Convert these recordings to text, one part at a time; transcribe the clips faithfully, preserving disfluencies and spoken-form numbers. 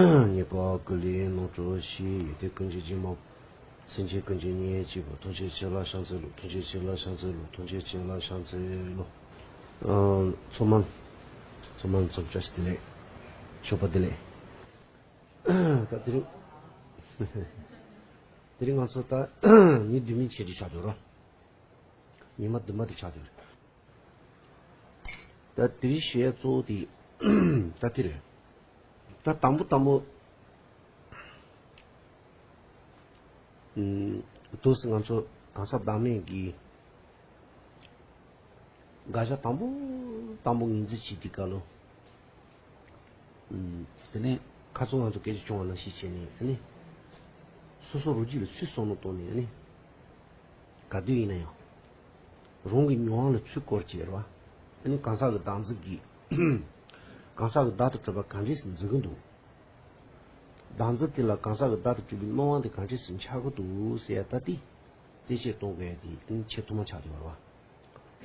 ཉེས་པ་ཀུན་ལས་ནོར་འཁྲུལ་ཞི། ཡོན་ཏན་ཀུན་གྱི་སྦྱིན་མོ། སེམས་ཅན་ཀུན་གྱི་གཉེན་གཅིག་པུ། ཐུགས་རྗེ་ཆེ་ལ་ཕྱག་འཚལ་ལོ། ཐུགས་རྗེ་ཆེ་ལ་ཕྱག་འཚལ་ལོ། ཐུགས་རྗེ་ཆེ་ལ་ཕྱག་འཚལ་ལོ། ཨ། ཚང་མ། ཚང་མ་ཚོགས་བཅར་ཞིག་བདེ་ལེགས། མཆོད་པ་བདེ་ལེགས། ད་དེ་རིང་། དེ་རིང་ང་ཚོ་ད་ཉིན་བདུན་མིན་ཆེད་དུ་ཆགས་འདུག་ར། ཉི་མ་བདུན་པ་དེ་ཆགས་འདུག་ར། ད་དེ་རིང་བཤད་གཙོ་བོ་དེ་ད་དེ་རེད། ད་དང་པོ་དང་པོ། ཨུམ། དུས་སུ་ང་ཚོ་གང་ཟག་བདག་མེད་ཀྱི་དགག་བྱ་དང་པོ་དང་པོ་ངོས་འཛིན་བྱེད་དུས་སྐབས་ལ། ཨུམ། དེ་ནས་ཁ་སང་ང་ཚོ་སྐད་ཆ་བྱུང་བ་ནང་བཞིན་བྱས་ནས་ཨ་ནི། སོ་སོ་རུ་རྒྱུད་ལ་ཚུད་སོང་ནོ་བཏང་ནས་ཨ་ནི། ག་དུས་ཡིན་ན་ཡང་། རང་གི་མྱོང་བ་ལ་ཚུར་བསྐོར་བྱས་རོ། ཨ་ནི་གང་ཟག་གི་བདག་འཛིན་གྱིས། གང་ཟག་གི་བདག་ཏུ་གྲུབ་པ་གང་འདྲས་སུ་འཛིན་གྱི་འདུག་བདག་འཛིན་དེ་ལ་གང་ཟག་གི་བདག་ཏུ་གྲུབ་པའི་སྣང་བ་དེ་གང་འདྲས་སུ་འཆར་གྱི་འདུག་ཟེར་ཡ་ད་དེ། རྩད་བཅད་གཏོང་དགོས་ཡ་དེ་ཨ་ནི་ཆེས་ཐོག་མ་ཆགས་བསྡད་ཡོད་རེད་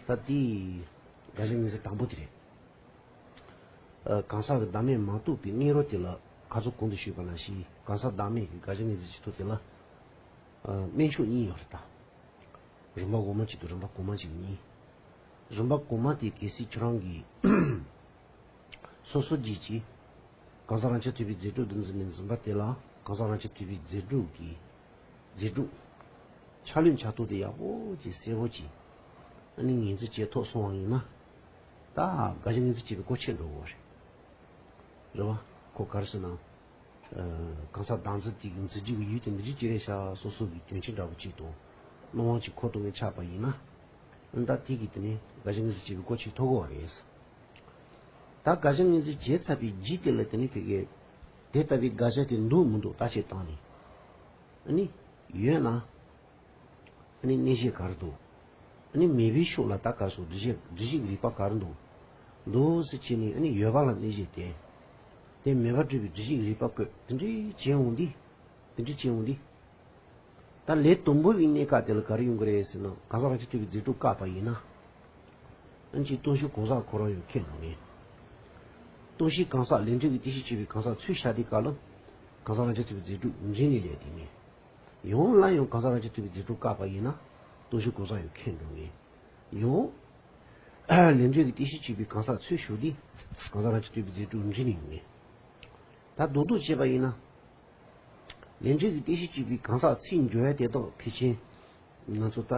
བ། ད་དེ། དགག་བྱ་ངོས་འཛིན་དང་པོ་དེ་རེད། ཨ། གང་ཟག་གི་བདག་མེད་མ་རྟོགས་པའི་སྔོན་རོལ་དེ་ལ་ཁ་སང་གོང་དུ་ཞུས་པ་ནང་བཞིན་གང་ཟག་བདག་མེད་ཀྱི་དགག་བྱ་ངོས་འཛིན་བྱེད་ཐབས་དེ་ལ། ཨ། སྨན་མཆོག་གཉིས་ཡོད་རེད་ད། རིམ་པ་འོག་མ་གཅིག་དང་རིམ་པ་གོང་མ་གཅིག་གཉིས། རིམ་པ་གོང་མ་དེ་གལ་སྲིད་ཁྱོད་རང་གིས་སོ་སོ་རྒྱུད་ཀྱིས་གང་ཟག་རང་རྐྱ་ཐུབ་པའི་རྫས་གྲོགས་འདི་འཛིན་མིན་འཛིན་པ་དེ་ལ་གང་ཟག་རང་རྐྱ་ཐུབ་པའི་རྫས་གྲོགས་ཀྱི་རྫས་གྲོགས། ཆ་ལུགས་ཆ་རྟོགས་དེ་ཡག་པོ་ཅིག་གསལ་པོ་ཅིག་ཨ་ནི་ངོས་འཛིན་བྱེད་ཐུབ་སོང་བ་ཡིན་ན། ད་དགག་བྱ་ངོས་འཛིན་བྱེད་པའི་གོ་ཆོད་འགྲོ་གི་རེད། རེད་བ། ཁོ་ག་རེ་ཟེར་ན། ཨ། གང་ཟག་བདག་འཛིན་དེ་གི་འཛིན་རྒྱུ་གི་ཡུལ་དེ་འདི་འདྲ་ཅིག་རེད་ཤག་སོ་སོ་གི་དོན་སྤྱི་འདྲ་པོ་ཅིག་དང་། སྣང་བ་ཅིག་འཁོར་གཏོང་མཁན་ཆགས་པ་ཡིན་ན། ཨ་ནི་ད་དེ་གི་དེ་ནས་དགག་བྱ་ངོས་འཛིན་བྱེད་པའི་གོ་ཆོད་ཐུབ་ཀྱི་རེད། ད་དགག་བྱ་ངོས་འཛིན་བྱས་ཚར་བའི་རྗེས་དེ་ལ་དེ་ནས་ཕ་གི་དེ་ལྟ་བུའི་དགག་བྱ་དེ་འདུག་མི་འདུག་བརྟག་དཔྱད་བཏང་ནས། ཨ་ནི། ཡོད་ན། ཨ་ནི་གནས་གཞི་ག་རེ་འདུག་ཨ་ནི་མེད་པའི་ཕྱོགས་ལ་ད་ག་རེ་སོགས་སྒྲུབ་བྱེད་སྒྲུབ་བྱེད་ཀྱི་རིགས་པ་ག་རེ་འདུག་འདུག་ཟེར་བྱས་ནས་ཨ་ནི་ཡོད་པ་ལ་གནས་གཞི་བསྟན། དེ་མེད་པར་སྒྲུབ་པའི་སྒྲུབ་བྱེད་ཀྱི་རིགས་པ་བཀོད། དེ་འདྲའི་བྱས་འོང་དུས། དེ་འདྲའི་བྱས་འོང་དུས། ད་ལས་དང་པོ་བའི་གནས་སྐབས་དེ་ལ་ག་རེ་ཡོང་གི་རེད་ཟེར་ན་གང་ཟག་རང་རྐྱ་ཐུབ་པའི་རྫས་གྲོགས་བཀག་པ་ཡིན་ན། ཨ་ནི་སྟོང་གཞི་གང་ཟག་ཁོ་རང་ཡང་ཁེགས་འགྲོ་ངེས། སྟོང་གཞི་གང་ཟག་ལས་འབྲས་ཀྱི་རྟེན་གཞི་བྱས་པའི་གང་ཟག་ཚུར་བཞག་དུས་སྐབས་ལ། གང་ཟག་རང་རྐྱ་ཐུབ་པའི་རྫས་གྲོགས་འབྲེལ་ནས་ལས་དེ་ངེས། ཡང་སླར་ཡང་གང་ཟག་རང་རྐྱ་ཐུབ་པའི་རྫས་གྲོགས་བཀག་པ་ཡིན་ན། སྟོང་གཞི་གང་ཟག་ཡང་ཁེགས་འགྲོ་ངེས། ཡང་། ལས་འབྲས་ཀྱི་རྟེན་གཞི་བྱས་པའི་གང་ཟག་ཚུར་ཞུགས་དུས། གང་ཟག་རང་རྐྱ་ཐུབ་པའི་རྫས་གྲོགས་འབྲེལ་ནས་ཡོང་ངེས། ད་རྡོག་རྡོག་བྱས་པ་ཡིན་ན། ལས་འབྲས་ཀྱི་རྟེན་གཞི་བྱས་པའི་གང་ཟག་ཚུར་འབྱོར་ཡ་དེ་དག་ཕལ་ཆེར། ང་ཚོ་ད།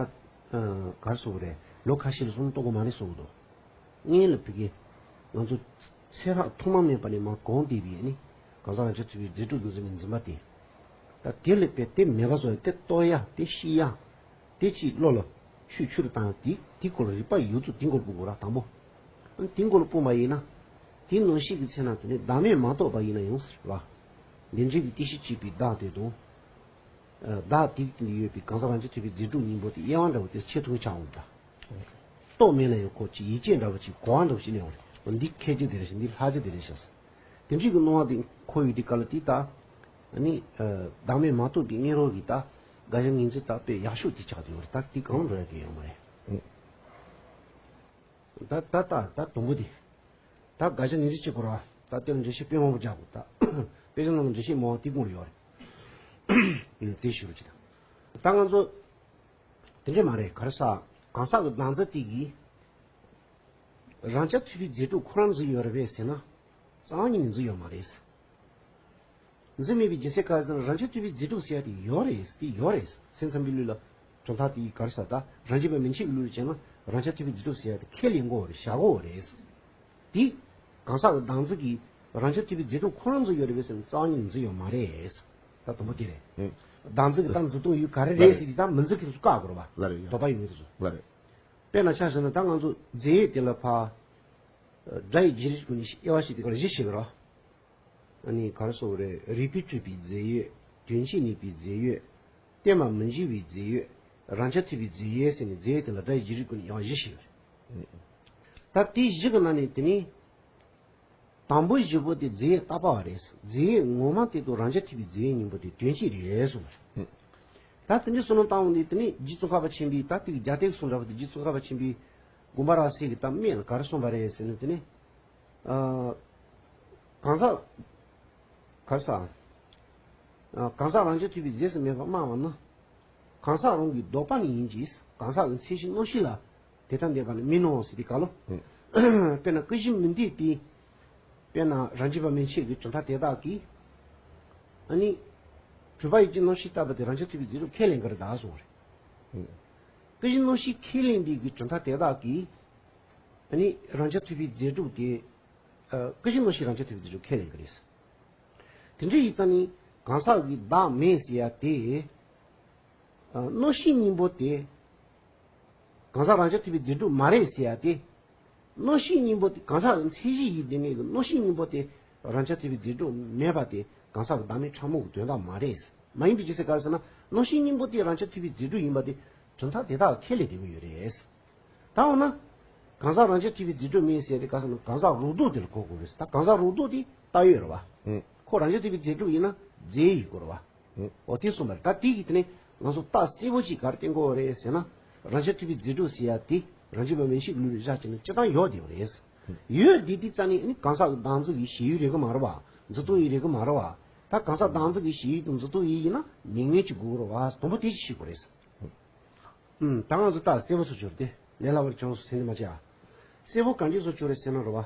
ཨ། ག་རེ་ཟེར་དགོས་རེད། ལོ་ཁ་ཤས་ལ་སོང་ན་རྟོགས་ཀྱི་མ་རེད་ཟེར་གྱི་འདུག་སྔོན་ལ་ཕ་གི། ང་ཚོ། ཚེ་རབས་ཐོག་མ་མེད་པ་ནས་མར་གོམས་བསྡད་པའི་ནི། གང་ཟག་རང་རྐྱ་ཐུབ་པའི་རྫས་གྲོགས་ཀྱི་འཛིན་པའི་འཛིན་པ་དེ། ད་དེ་ལས་པའི་དེ་མེད་པ་བཟོ་ཡ་དེ་གཏོར་ཡ་དེ་ཤི་ཡ། དེ་ཅིག་བློ་ལ་ཆུད་ཆུད་དུ་བཏང་ཡ་དེ་དེ་སྐོར་ལ་རིག་པ་ཡོད་ཚུལ་དེ་སྐོར་དགོས་ར་དང་པོ། ཨ་ནི་དེ་སྐོར་ལ་སྤུངས་པ་ཡིན་ན། དེ་ནང་བཞིན་གྱི་ཚེ་ན་དེ་ནི་བདག་མེད་མ་རྟོགས་པ་ཡིན་ན་ཡང་ཟེར་བ། ལས་འབྲས་ཀྱི་རྟེན་གཞི་བྱས་པའི་བདག་དེ་དང་། ཨ། བདག་དེ་ཡོད་པའི་གང་ཟག་རང་རྐྱ་ཐུབ་པའི་རྫས་གྲོགས་གཉིས་པོ་དེ་དབྱེ་བ་འདྲ་བོ་དེ་ཆེ་ཐུང་ཆགས་འོང་ད། རྟོག་མེད་ན་ཡང་ཁོ་ཅིག་ཡིད་ཆེས་འདྲ་བོ་ཅིག་གོ་བ་འདྲ་བོ་ཅིག་སླེབས་འོང་རེད། འདི་ཁེགས་རྒྱུ་དེ་རེད་ཤག་འདི་ལྷག་རྒྱུ་དེ་རེད་ཤག་དེ་འདྲའི་གི་སྣང་བ་དེ་འཁོར་ཡོད་དུས་སྐབས་ལ་དེ་ད། ཨ་ནི། ཨ། བདག་མེད་མ་རྟོགས་པའི་སྔོན་རོལ་གྱི་ད། དགག་བྱ་ངོས་འཛིན་ད་དཔེ་ཡག་ཤོས་དེ་ཆགས་བསྡད་ཡོད་རེད། ད་དེ་གང་འགྲོ་ཡ་གི་ཡོད་མ་རེད། ད་ད་ད་ད་དང་པོ་དེ། ད་དགག་བྱ་ངོས་འཛིན་བྱེད་དགོས་ར། ད་དེ་ལ་འགྲེལ་བཤད་དཔེ་མང་པོ་རྒྱག་དགོས་ད། དཔེ་ཆ་ནང་ལ་འགྲེལ་བཤད་མང་བ་དེ་དགོངས་ཡོད་རེད། དེ་ཞུ་རོགས་གྱིས་ད། ད་ང་ཚོ། དེ་འདྲ་མ་རེད། ག་རེ་ཟ། གང་ཟག་གི་བདག་འཛིན་དེ་གིས། རང་རྐྱ་ཐུབ་པའི་རྫས་གྲོགས་ཁོ་རང་འཛིན་ཡོད་རེད་པས་ཟེར་ན། རྩ་བ་ཉིད་ནས་འཛིན་ཡོད་མ་རེད། འཛིན་མེད་པའི་རྒྱུ་མཚན་ག་རེ་ཟེར་ན་རང་རྐྱ་ཐུབ་པའི་རྫས་གྲོགས་ཟེར་ཡ་དེ་ཡོད་རེད། དེ་ཡོད་རེད། སེམས་ཙམ་པའི་ལུགས་ལ། གྲུབ་མཐའ་དེ་ག་རེ་ཟ། ད་རང་རྐྱ་པའི་མན་ཆད་ཀྱི་ལུགས་ལ་བྱས་ན་རང་རྐྱ་ཐུབ་པའི་རྫས་གྲོགས་ཟེར་ཡ་དེ་ཁས་ལེན་དགོས་རེད། བཞག་དགོས་རེད། དེ། གང་ཟག་གི་བདག་འཛིན་གྱིས་རང་རྐྱ་ཐུབ་པའི་རྫས་གྲོགས་ཁོ་རང་འཛིན་ཡོད་རེད་པས་ཟེར་ན་རྩ་བ་ཉིད་ནས་འཛིན་ཡོད་མ་རེད། ད་དང་པོ་དེ་རེད། ཨེ། བདག་འཛིན་གྱི་ད་འཛིན་སྟངས་ཡོད་ག་རེ་རེད་ཟེར་དེ་ད་མི་འཛིན་མཁན་ཚོ་བཀག་དགོས་རེད་པ། ལ་རེད། དོགས་པ་ཡོད་མཁན་དེ་ཚོ། ལ་རེད། དཔེར་ན་ཆ་བཞག་ན་ད་ང་ཚོ་རྫས་ཡོད་དེ་ལ་ཕ། སྒྲ་ཡི་བརྗོད་རིགས་ཀུན་ནི་དབྱེ་བ་ཕྱེ་དེ་ག་ལ་བཞི་ཕྱེ་གི་རེད། ཨ་ནི་ག་རེ་ཟེར་དགོས་རེད། རིགས་པས་གྲུབ་པའི་རྫས་ཡོད། དོན་སྤྱི་གནས་པའི་རྫས་ཡོད། བརྟེན་པ་མི་འབྱེད་པའི་རྫས་ཡོད། རང་རྐྱ་ཐུབ་པའི་རྫས་ཡོད་ཟེར་ནས་རྫས་ཡོད་དེ་ལ་སྒྲ་ཡི་བརྗོད་རིགས་ཀུན་ནི་དབྱེ་བ་བཞི་ཕྱེ་གི་རེད། ད་དེ་བཞི་གི་ནང་ནས་དེ་ནི། དང་པོ་བཞི་པོ་དེ་རྫས་ཡོད་བཏགས་པ་བ་རེད། རྫས་ཡོད་ངོ་མ་དེ་དང་རང་རྐྱ་ཐུབ་པའི་རྫས་ཡོད་གཉིས་པོ་དེ་དོན་སྤྱི་རེད་གསུངས། ད་དེ་འདྲའི་བསམ་བློ་བཏང་འོང་དུས་དེ་ནི་རྗེ་ཙོང་ཁ་པ་ཆེན་པོའི་ད་ལྟའི་རྒྱ་སྟོད་ཀྱི་གསུང་འདྲ་པོ་དེ་རྗེ་ཙོང་ཁ་པ་ཆེན་པོའི་དགོངས་པ་རབ་གསལ་གྱི་ད་སྨད་ལ་ག་རེ་གསུངས་པ་རེད་ཟེར་ན་དེ་ནི། ཨ། གང་ཟག་གར་ས། གང་ཟག་རང་རྐྱ་ཐུབ་པའི་རྫས་སུ་མེད་པར་སྨྲ་བ་ནི། གང་ཟག་རང་གི་ལྡོག་པ་ནི་ཡིན་གྱི། གང་ཟག་གི་མཚན་གཞི་རྣམ་ཤེས་ལ་དེ་ལྟར་འདོད་པ་ནི་མིན་ནོ་ཟེར་ཏེ་ག་ལོ། དཔེར་ན་ཀུན་གཞི་མི་འདོད་པའི། དཔེར་ན་རང་རྒྱུད་པ་མན་ཆད་ཀྱི་གྲུབ་མཐའ་དེ་དག་གིས། ཨ་ནི། གྲུབ་པ་ཡིད་ཀྱི་རྣམ་ཤེས་ལྟ་བུ་དེ་རང་རྐྱ་ཐུབ་པའི་རྫས་གྲུབ་ཁས་ལེན་གྱི་རེད་ད་གསུངས་རེད། ཀུན་གཞི་རྣམ་ཤེས་ཁས་ལེན་པའི་གི་གྲུབ་མཐའ་དེ་དག་གིས། ཨ་ནི་རང་རྐྱ་ཐུབ་པའི་རྫས་གྲུབ་དེ། ཀུན་གཞི་རྣམ་ཤེས་རང་རྐྱ་ཐུབ་པའི་རྫས་གྲུབ་ཁས་ལེན་གྱི་རེད། དེ་འདྲ་ཡིན་ཙང་ནི་གང་ཟག་གི་བདག་མེད་ཟེར་ཡ་དེ། རྣམ་ཤེས་གཉིས་པོ་དེ། གང་ཟག་རང་རྐྱ་ཐུབ་པའི་རྫས་གྲུབ་མ་རེད་ཟེར་ཡ་དེ། རྣམ་ཤེས་གཉིས་པོ་དེ་གང་ཟག་གི་མཚན་གཞི་ཡིན་དེ་ནས་རྣམ་ཤེས་གཉིས་པོ་དེ་རང་རྐྱ་ཐུབ་པའི་རྫས་གྲུབ་མེད་པ་དེ་གང་ཟག་གི་བདག་མེད་ཕྲ་མོ་གི་དོན་དག་མ་རེད། མ་ཡིན་པའི་རྒྱུ་མཚན་ག་རེ་ཟེར་ན་རྣམ་ཤེས་གཉིས་པོ་དེ་རང་རྐྱ་ཐུབ་པའི་རྫས་གྲུབ་ཡིན་པ་དེ་གྲུབ་མཐའ་དེ་དག་ཁས་ལེན་བསྡད་ཀྱི་ཡོད་རེད། ད་འོ་ན། གང་ཟག་རང་རྐྱ་ཐུབ་པའི་རྫས་གྲུབ་མེད་ཟེར་ཏེ་ག་ཟེར་ན་གང་ཟག་རང་ལྡོག་དེ་ལ་གོ་དགོས་རེད། ད་གང་ཟག་རང་ལྡོག་དེ་བཏགས་ཡོད་རེད་བ། ཨུ། ཁོ་རང་རྐྱ་ཐུབ་པའི་རྫས་གྲུབ་ཡིན་ན་རྫས་ཡིན་དགོས་རེད་བ། ཨུ། འོ་དེ་གསུངས་པ་རེད། ད་དེ་གི་དེ་ནས་ང་ཚོ་རྟགས་གསལ་པོ་ཅིག་ག་རེ་བསྟན་དགོས་རེད་ཟེར་ན། རང་རྐྱ་ཐུབ་པའི་རྫས་གྲུབ་ཟེར་ཡ་དེ་རང་རྒྱུད་པ་མན་ཆད་ཀྱི་ལུགས་ལ་བཞག་བྱས་ན་སྤྱིར་བཏང་ཡོད་བསྡད་པ་རེད། ཡོད་བསྡད་དུས་ཙ་ནས་ནི་གང་ཟག་གི་བདག་འཛིན་གྱི་གཞལ་ཡུལ་རེད་གི་མ་རེད་བ། འཛིན་སྟངས་ཡིན་རེད་གི་མ་རེད་བ། ད་གང་ཟག་བདག་འཛིན་གྱི་གཞལ་ཡུལ་དང་འཛིན་སྟངས་ཡིན་ཡིན་ན་མིང་ངེས་ཅིག་དགོས་རེད་བ། དང་པོ་དེ་ཅིག་ཤེས་དགོས་རེད། ཨུམ། ད་ང་ཚོ་རྟགས་གསལ་པོ་བཟོ་རྒྱུ་རེད་དེ། ལས་སླ་བར་བྱང་སོང་ཟེར་ནི་མ་བྱ། གསལ་པོ་གང་ཅི་བཟོ་རྒྱུ་རེད་ཟེར་ན་རེད་བ།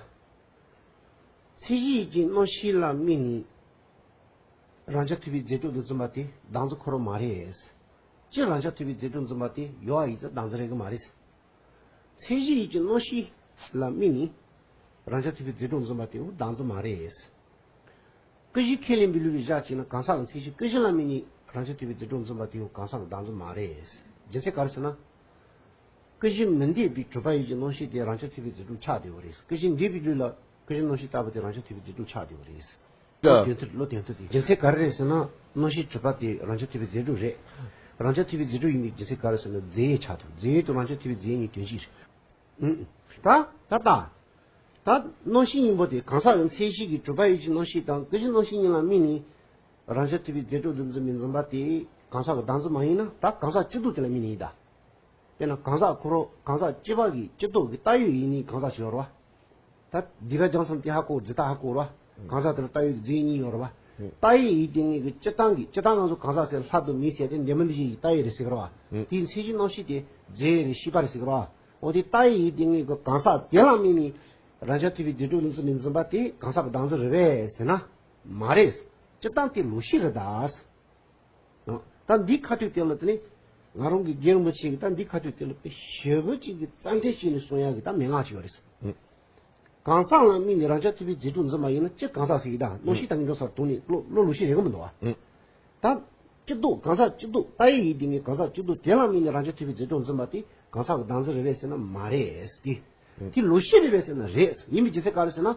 མཚན་གཞི་ཡིད་ཀྱི་རྣམ་ཤེས་ལ་དམིགས་ནས། རང་རྐྱ་ཐུབ་པའི་རྫས་གྲུབ་ཏུ་འཛིན་པ་དེ་བདག་འཛིན་ཁོ་རང་མ་རེད། སྤྱིར་རང་རྐྱ་ཐུབ་པའི་རྫས་གྲུབ་འཛིན་པ་དེ་ཡོད་པ་ཡིན་ཙང་བདག་འཛིན་རེད་གི་མ་རེད། མཚན་གཞི་ཡིད་ཀྱི་རྣམ་ཤེས་ལ་དམིགས་ནས། རང་རྐྱ་ཐུབ་པའི་རྫས་གྲུབ་འཛིན་པ་དེ་བདག་འཛིན་མ་རེད། ཀུན་གཞི་ཁས་ལེན་པའི་ལུགས་ལ་བཞག་བྱས་ན་གང་ཟག་གི་མཚན་གཞི་ཀུན་གཞི་ལ་དམིགས་ནས་རང་རྐྱ་ཐུབ་པའི་རྫས་གྲུབ་འཛིན་པ་དེ་ཡང་གང་ཟག་གི་བདག་འཛིན་མ་རེད། རྒྱུ་མཚན་ག་རེ་ཟེར་ན། ཀུན་གཞི་མི་འདོད་པའི་གྲུབ་པ་ཡིད་ཀྱི་རྣམ་ཤེས་དེ་རང་རྐྱ་ཐུབ་པའི་རྫས་གྲུབ་ཆགས་བསྡད་པ་རེད། ཀུན་གཞི་འདོད་པའི་ལུགས་ལ་ཀུན་གཞི་རྣམ་ཤེས་ལྟ་བུ་དེ་རང་རྐྱ་ཐུབ་པའི་རྫས་གྲུབ་ཆགས་བསྡད་པ་རེད། ཨོ། བློ་དོན་མཐུན་བློ་དོན་མཐུན་དེ་རྒྱུ་མཚན་ག་རེ་རེད་ཟེར་ན་རྣམ་ཤེས་གྲུབ་པ་དེ་རང་རྐྱ་ཐུབ་པའི་རྫས་གྲུབ་རེད། རང་རྐྱ་ཐུབ་པའི་རྫས་གྲུབ་ཡིན་པའི་རྒྱུ་མཚན་ག་རེ་ཟེར་ན་རྫས་ཡོད་ཆགས་ཐུབ། རྫས་ཡོད་དང་རང་རྐྱ་ཐུབ་པའི་རྫས་ཡོད་གཉིས་དོན་གཅིག་རེད། ཨུམ། ད་ད་ད། ད་རྣམ་ཤེས་གཉིས་པོ་དེ་གང་ཟག་གི་མཚན་གཞི་གི་གྲུབ་པ་ཡིད་ཀྱི་རྣམ་ཤེས་དང་ཀུན་གཞི་རྣམ་ཤེས་གཉིས་ལ་དམིགས་ནས། རང་རྐྱ་ཐུབ་པའི་རྫས་གྲུབ་ཏུ་འཛིན་མི་འཛིན་པ་དེ་གང་ཟག་གི་བདག་འཛིན་མ་ཡིན་ན་ད་གང་ཟག་སྤྱི་ལྡོག་དེ་ལ་དམིགས་ནས་ཡིན་ད། དཔེར་ན་གང་ཟག་ཁོ་རང་གང་ཟག་སྤྱི་པ་གི་སྤྱི་ལྡོག་གི་བཏགས་ཡོད་ཡིན་ནི་གང་ཟག་ཞིག་ཡོད་རེད་བ། ད་འདི་ར་རྒྱང་སམ་དེ་ཧ་གོ་རྫི་ད་ཧ་གོ་རེད་བ། གང་ཟག་དེ་ལ་བཏགས་ཡོད་རྫས་གཉིས་ཡོད་རེད་བ། བཏགས་ཡོད་ཡིན་དེ་ངེས་ཀྱི་སྤྱི་བཏང་གི་སྤྱི་བཏང་ང་ཚོ་གང་ཟག་ཟེར་ལྷ་དང་མི་ཟེར་དེ་འདི་མི་འདི་ཞིག་གི་བཏགས་ཡོད་རེད་ཟེར་གི་རེད་བ། དེའི་མཚན་གཞི་རྣམ་ཤེས་དེ་རྫས་རེད་ཤེས་པ་རེད་ཟེར་གི་རེད་བ། འོ་དེ་བཏགས་ཡོད་ཡིན་དེ་ངེས་ཀྱི་གང་ཟག་དེ་ལ་དམིགས་ནས་རང་རྐྱ་ཐུབ་པའི་རྫས་གྲུབ་ལུགས་སུ་མི་འཛིན་པ་དེ་གང་ཟག་གི་བདག་འཛིན་རེད་པས་ཟེར་ན་མ་རེད། སྤྱི་བཏང་དེ་ལོག་ཤེས་རེད་ད། ད་འདི་ཁ་ཐུག་དེ་ལ་དེ་ནི་ང་རང་གི་རྒན་རིན་པོ་ཆེ་གིས་ད་འདི་ཁ་ཐུག་དེ་ལ་དཔེ་ཞེ་པོ་ཅིག་གི་རྩ་འགྲེལ་བྱས་ནས་གསུང་ཡག་གི་ད་མན་ངག་ཅིག་ཡོད་རེད། གང་ཟག་ལ་དམིགས་ནས་རང་རྐྱ་ཐུབ་པའི་རྫས་གྲུབ་འཛིན་པ་ཡིན་ན་སྤྱི་གང་ཟག་ཟེར་གི་ད་རྣམ་ཤེས་དང་འགྲོ་སར་དོང་ནས་བློ་བློ་ལོག་ཤེས་རེད་གི་མི་འདུག་བ། ད་སྤྱི་ལྡོག་གང་ཟག་སྤྱི་ལྡོག་བཏགས་ཡོད་ཡིན་དེ་ངེས་གང་ཟག་སྤྱི་ལྡོག་དེ་ལ་དམིགས་ནས་རང་རྐྱ་ཐུབ་པའི་རྫས་གྲུབ་འཛིན་པ་དེ་གང་ཟག་གི་བདག་འཛིན་རེད་པས་ཟེར་ན་མ་རེད་དེ། དེ་ལོག་ཤེས་རེད་པས་ཟེར་ན་རེད། ཡིན་པའི་རྒྱུ་མཚན་ག་རེ་ཟེར་ན།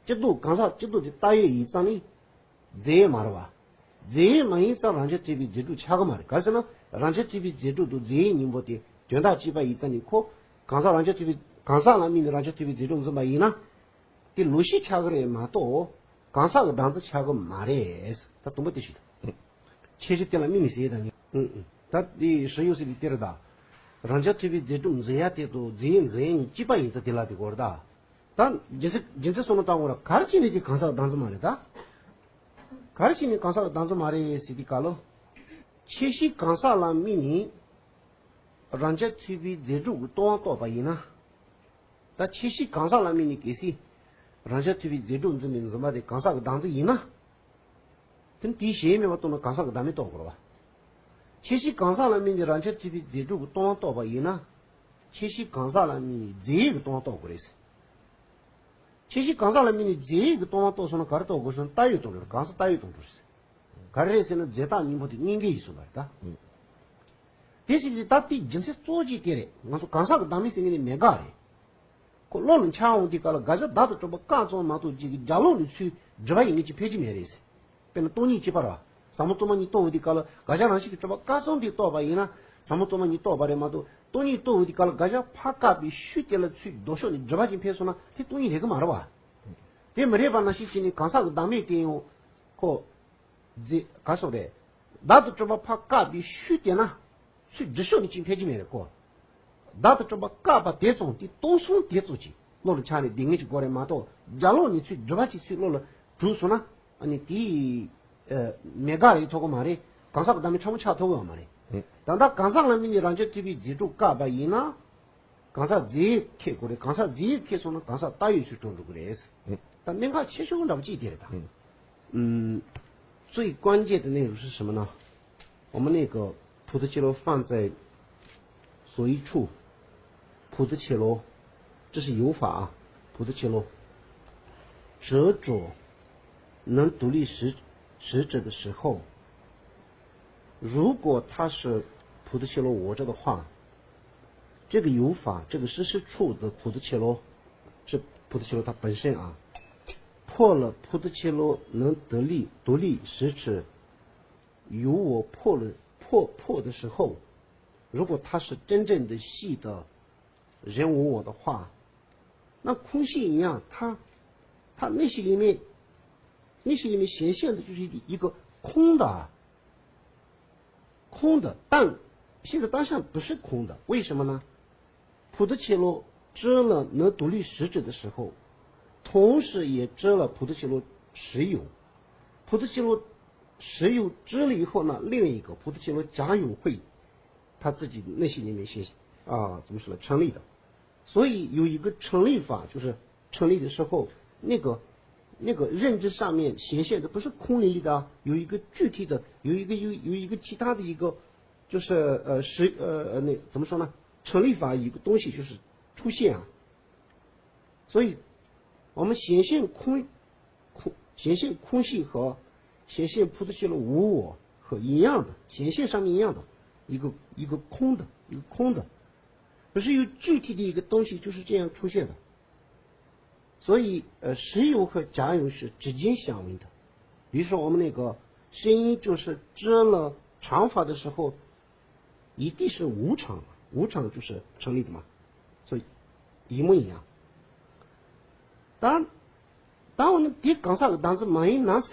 སྤྱི་ལྡོག་གང་ཟག་སྤྱི་ལྡོག་དེ་བཏགས་ཡོད་ཡིན་ཙང་ནི། རྫས་ཡོད་མ་རེད་བ། རྫས་ཡོད་མ་ཡིན་ཙང་རང་རྐྱ་ཐུབ་པའི་རྫས་གྲུབ་ཆགས་ཀྱི་མ་རེད། ག་རེ་ཟེར་ན་རང་རྐྱ་ཐུབ་པའི་རྫས་གྲུབ་དང་རྫས་ཡོད་གཉིས་པོ་དེ་དོན་དག་གཅིག་པ་ཡིན་ཙང་ནི་ཁོ། གང་ཟག་རང་རྐྱ་ཐུབ་པའི་གང་ཟག་ལ་དམིགས་ནས་རང་རྐྱ་ཐུབ་པའི་རྫས་གྲུབ་འཛིན་པ་ཡིན་ན། དེ་ལོག་ཤེས་ཆགས་ཀྱི་རེད་མ་གཏོགས། གང་ཟག་གི་བདག་འཛིན་ཆགས་ཀྱི་མ་རེད། ད་དུམ་བུ་དེ་ཞིག་དང་། ཁྱད་གཞི་དེ་ལ་དམིགས་ནས་ཟེར་ཡས་དང་ནི། ཨུ་ཨུ། ད་དེ་ཧྲི་ཡོ་སི་དེ་དེ་རེད་ད། རང་རྐྱ་ཐུབ་པའི་རྫས་གྲུབ་འཛིན་ཡ་དེ་དང་རྫས་ཡོད་འཛིན་ཡ་གཉིས་གཅིག་པ་ཡིན་ཙང་དེ་ལ་དེ་གོ་རེད་ད། ད་རྒྱུ་མཚན་རྒྱུ་མཚན་གསུང་ན་བཏང་དགོས་ར། ག་རེ་བྱས་ནས་དེ་གང་ཟག་བདག་འཛིན་མ་རེད་ད། ག་རེ་བྱས་ནས་གང་ཟག་བདག་འཛིན་མ་རེད་ཟེར་དུས་སྐབས་ལ། ཁྱད་གཞི་གང་ཟག་ལ་དམིགས་ནས་རང་རྐྱ་ཐུབ་པའི་རྫས་གྲུབ་ཀྱི་སྟོང་པ་རྟོགས་པ་ཡིན་ན། ད་ཁྱད་གཞི་གང་ཟག་ལ་དམིགས་ནས་གལ་སྲིད་རང་རྐྱ་ཐུབ་པའི་རྫས་གྲུབ་འཛིན་པའི་འཛིན་པ་དེ་གང་ཟག་གི་བདག་འཛིན་ཡིན་ན། དེ་ནི་དེའི་གཞན་མེད་པ་རྟོགས་ན་གང་ཟག་གི་བདག་མེད་རྟོགས་དགོས་རེད་བ། ཁྱད་གཞི་གང་ཟག་ལ་དམིགས་ནས་རང་རྐྱ་ཐུབ་པའི་རྫས་གྲུབ་ཀྱི་སྟོང་པ་རྟོགས་པ་ཡིན་ན། ཁྱད་གཞི་གང་ཟག་ལ་དམིགས་ནས་རྫས་ཡོད་ཀྱི་སྟོང་པ་རྟོགས་དགོས་རེད། ཁྱད་གཞི་གང་ཟག་ལ་དམིགས་ནས་རྫས་ཡོད་ཀྱི་སྟོང་པ་རྟོགས་སོང་ན་ག་རེ་རྟོགས་དགོས་སོང་ན་བཏགས་ཡོད་རྟོགས་དགོས་རེད། གང་ཟག་བཏགས་ཡོད་རྟོགས་དགོས་རེད། ག་རེ་རེད་ཟེར་ན་རྫས་བཏགས་གཉིས་པོ་དེ་གཉིས་འགལ་ཡིན་གསུངས་པ་རེད་ད། དེ་ཟེར་དུས་ད་ལྟའི་རྒྱུ་མཚན་གཙོ་བོ་གཅིག་དེ་རེད། ང་ཚོ་གང་ཟག་གི་བདག་མེད་ཟེར་མཁན་ནི་མེད་དགག་རེད། ཁོ་བློ་ལ་འཆར་འོང་དུས་སྐབས་ལ་དགག་བྱ་བདག་ཏུ་གྲུབ་པ་ཀ་ཙམ་མ་གཏོགས་གཅིག་གི་རྒྱ་ལོག་ནས་ཚུར་སྒྲུབ་པ་ཡིན་མིན་གཅིག་ཕལ་ཆེར་མེད་རེད་ཟེར། དཔེར་ན་སྟོང་ཉིད་གཅིག་པ་ར། ཟབ་མོ་སྟོང་པ་ཉིད་རྟོགས་འོང་དུས་སྐབས་ལ་དགག་བྱ་རང་བཞིན་གྱིས་གྲུབ་པ་ཀ་ཙམ་དེ་རྟོགས་པ་ཡིན་ན་ཟབ་མོ་སྟོང་པ་ཉིད་རྟོགས་པ་རེད་མ་གཏོགས་སྟོང་ཉིད་རྟོགས་འོང་དུས་སྐབས་ལ་དགག་བྱ་ཕར་བཀག་པའི་ཤུལ་དེ་ལ་ཚུར་ལྡོག་ཕྱོགས་ནས་སྒྲུབ་པ་ཅིག་ཕེབས་སོང་ན་དེ་སྟོང་ཉིད་རེད་གི་མ་རེད་བ། དེ་མི་རེད་པ་ནང་བཞིན་བྱས་ནས་གང་ཟག་གི་བདག་མེད་དེ་ཡང་ཁོ། རྫས་ག་སོགས་རེད། བདག་ཏུ་གྲུབ་པ་ཕར་བཀག་པའི་ཤུལ་དེ་ན། ཚུར་སྒྲུབ་ཕྱོགས་ནས་ཅིག་ཕལ་ཆེར་མེད་རེད་ཁོ། བདག་ཏུ་གྲུབ་པ་བཀག་པ་དེ་ཙམ་དེ་སྟོང་གསུམ་དེ་ཙམ་ཅིག་བློ་ལ་འཆར་ནས་བསྡད་མཁན་ཅིག་དགོས་རེད་མ་གཏོགས་རྒྱ་ལོག་ནས་ཚུར་སྒྲུབ་པ་ཅིག་ཚུར་བློ་ལ་གྲུབ་སོང་ན། ཨ་ནི་དེ་ཨ་མེད་དགག་རེད་ཐོགས་ཀྱི་མ་རེད། གང་ཟག་གི་བདག་མེད་ཕྲ་མོ་ཆགས་ཐུབ་ཀྱི་ཡོད་མ་རེད། ཨུ། ད་ལྟ་གང་ཟག་ལ་དམིགས་ནས་རང་རྐྱ་ཐུབ་པའི་རྫས་གྲུབ་བཀག་པ་ཡིན་ན། གང་ཟག་རྫས་འཁེལ་དགོས་རེད། གང་ཟག་རྫས་འཁེལ་སོང་ན་གང་ཟག་ལྟ་བའི་ཕྱིར་གྲུབ་འགྲོ་གི་རེད། ཨུ། ད་གནད་འགག་ཆེ་ཤོས་འདྲ་པོ་གཅིག་དེ་རེད་ད། ཨུ། ཨུམ། 最关键的内容是什么呢？我们那个普特伽罗放在所一处，普特伽罗，这是有法啊，普特伽罗执着能独立实实质的时候，如果它是普特伽罗活着的话，这个有法，这个事实处的普特伽罗，是普特伽罗它本身啊，破了普特伽罗能独立独立实质，由我破了破破的时候，如果它是真正的系的人无我的话，那空性一样，它它内心里面内心里面显现的就是一个一个空的啊。 空的，但现在当下不是空的，为什么呢？普特伽罗知了能独立实质的时候，同时也知了普特伽罗实有。普特伽罗实有知了以后呢，另一个普特伽罗假有会他自己内心里面显啊，怎么说呢，成立的。所以有一个成立法，就是成立的时候，那个那个认知上面显现的不是空灵灵的啊，有一个具体的，有一个有有一个其他的一个，就是呃是呃呃那怎么说呢？成立法有一个东西就是出现啊。所以我们显现空空显现空性和显现普特伽罗无我和一样的，显现上面一样的，一个一个空的，一个空的，可是有具体的一个东西就是这样出现的。所以呃，实有和假有是直接相应的。比如说我们那个声音就是遮了常法的时候，一定是无常，无常就是成立的嘛，所以一模一样。当当我们提刚才的单词没拿死，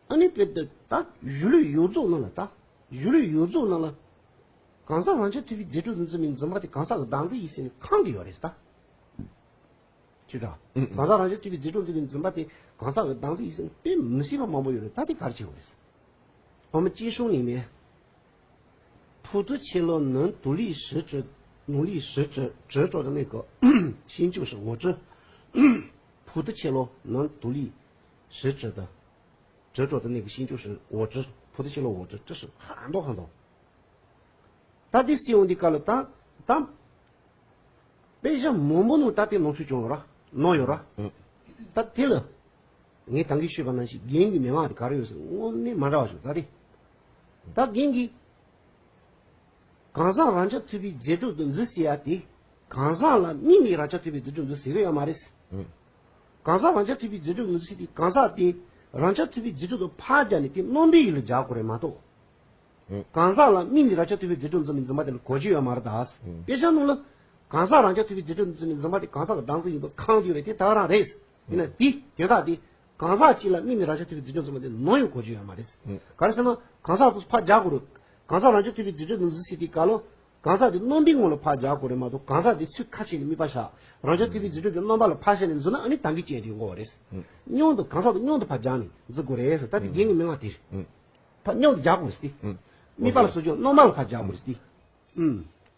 ཨ་ནི་དཔེ་དེ་ད་གཞི་ལུས་ཡོངས་རྫོགས་ནང་ལ་ད་གཞི་ལུས་ཡོངས་རྫོགས་ནང་ལ་གང་ཟག་རང་རྐྱ་ཐུབ་པའི་རྫས་གྲུབ་ཏུ་འཛིན་པའི་འཛིན་པ་དེ་གང་ཟག་གི་བདག་འཛིན་ཡིན་ཟེར་ནས་ཁེངས་ཀྱི་ཡོད་རེད་ད། ཅི་འདྲ། ཨུ་ཨུ། གང་ཟག་རང་རྐྱ་ཐུབ་པའི་རྫས་གྲུབ་ཏུ་འཛིན་པའི་འཛིན་པ་དེ་གང་ཟག་གི་བདག་འཛིན་ཡིན་ཟེར་ནས་དཔེ་མི་སྲིད་པ་མང་པོ་ཡོད་རེད་ད། དེ་ག་རེ་བྱེད་དགོས་རེད། 我们经书里面 普特伽罗能独立实质，能立实质，执着的那个心就是我执。普特伽罗能独立实质的执着的那个心就是我执，普特伽罗我执，这是很多很多。ད་དེ་སྲིད་འོང་དེ་ག་ལ་ད་ད། དཔེ་ཆ་མང་པོ་ནང་ད་དེ་ནང་ཆོས་བྱུང་ཡོད་ར། ནང་ཡོད་ར། ཨུ། ད་དེ་ལ་ངས་ད་གིན་ཞུས་པ་ནང་བཞིན་རྒན་གྱི་མན་ངག་དེ་ག་རེ་ཡོད་ཟེར་དངོས་གནས་མ་འདྲ་བ་བྱུང་ད་དེ། ད་རྒན་གྱིས་གང་ཟག་རང་རྐྱ་ཐུབ་པའི་རྫས་གྲུབ་ཏུ་འཛིན་ཟེར་ཡ་དེ་གང་ཟག་ལ་དམིགས་ནས་རང་རྐྱ་ཐུབ་པའི་རྫས་གྲུབ་འཛིན་ཟེར་གི་ཡོད་མ་རེད། ཨུ། གང་ཟག་རང་རྐྱ་ཐུབ་པའི་རྫས་གྲུབ་འཛིན་ཟེར་དེ་གང་ཟག་དེ་རང་རྐྱ་ཐུབ་པའི་རྫས་གྲུབ་ཏུ་ཕར་སྦྱར་ནས་དེ་རྣམ་པའི་ཡུལ་ལ་སྦྱར་དགོས་རེད་མ་གཏོགས། གང་ཟག་ལ་དམིགས་ནས་རང་རྐྱ་ཐུབ་པའི་རྫས་གྲུབ་འཛིན་པའི་འཛིན་པ་དེ་ལ་གོ་རྒྱུ་ཡོད་མ་རེད་ད། དཔེ་ཆ་ནང་ལ་གང་ཟག་རང་རྐྱ་ཐུབ་པའི་རྫས་གྲུབ་འཛིན་པའི་འཛིན་པ་དེ་གང་ཟག་གི་བདག་འཛིན་ཡིན་པ་ཁེངས་ཡོད་རེད་དེ་ད་ག་རང་རེད། ཡིན་ན་དེ་དོན་དག་དེ་གང་ཟག་གཅིག་ལ་དམིགས་ནས་རང་རྐྱ་ཐུབ་པའི་རྫས་གྲུབ་འཛིན་པ་དེ་ནམ་ཡང་གོ་རྒྱུ་ཡོད་མ་རེད། ག་རེ་ཟེར་ན་གང་ཟག་དེ་ཕར་སྦྱར་དགོས་རེད། གང་ཟག་རང་རྐྱ་ཐུབ་པའི་རྫས་གྲུབ་འཛིན་ཟེར་དེ་ག་ལོ། གང་ཟག་དེ་རྣམ་པའི་ངོ་ལ་ཕར་སྦྱར་དགོས་རེད་མ་གཏོགས་གང་ཟག་དེ་ཚུར་ཁ་ཕྱེ་ནས་དམིགས་པ་བཞག་རང་རྐྱ་ཐུབ་པའི་རྫས་གྲུབ་དེ་རྣམ་པ་ལ་ཕར་བཞག་ནས་འཛིན་ན་ཨ་ནི་ད་གིན་ཅན་དེ་ཡོང་གི་རེད། མཉམ་དུ་གང་ཟག་དེ་མཉམ་དུ་ཕར་སྦྱར་ནས་འཛིན་དགོས་རེད་ཟེར་ད་དེ་རྒན་གྱི་མན་ངག་དེ་རེད། ཕར་མཉམ་དུ་སྦྱར་དགོས་རེད་དེ། དམིགས་པ་ལ་སོགས་ཀྱང་རྣམ་པ་ལ་ཕར་སྦྱར་དགོས་རེད་དེ།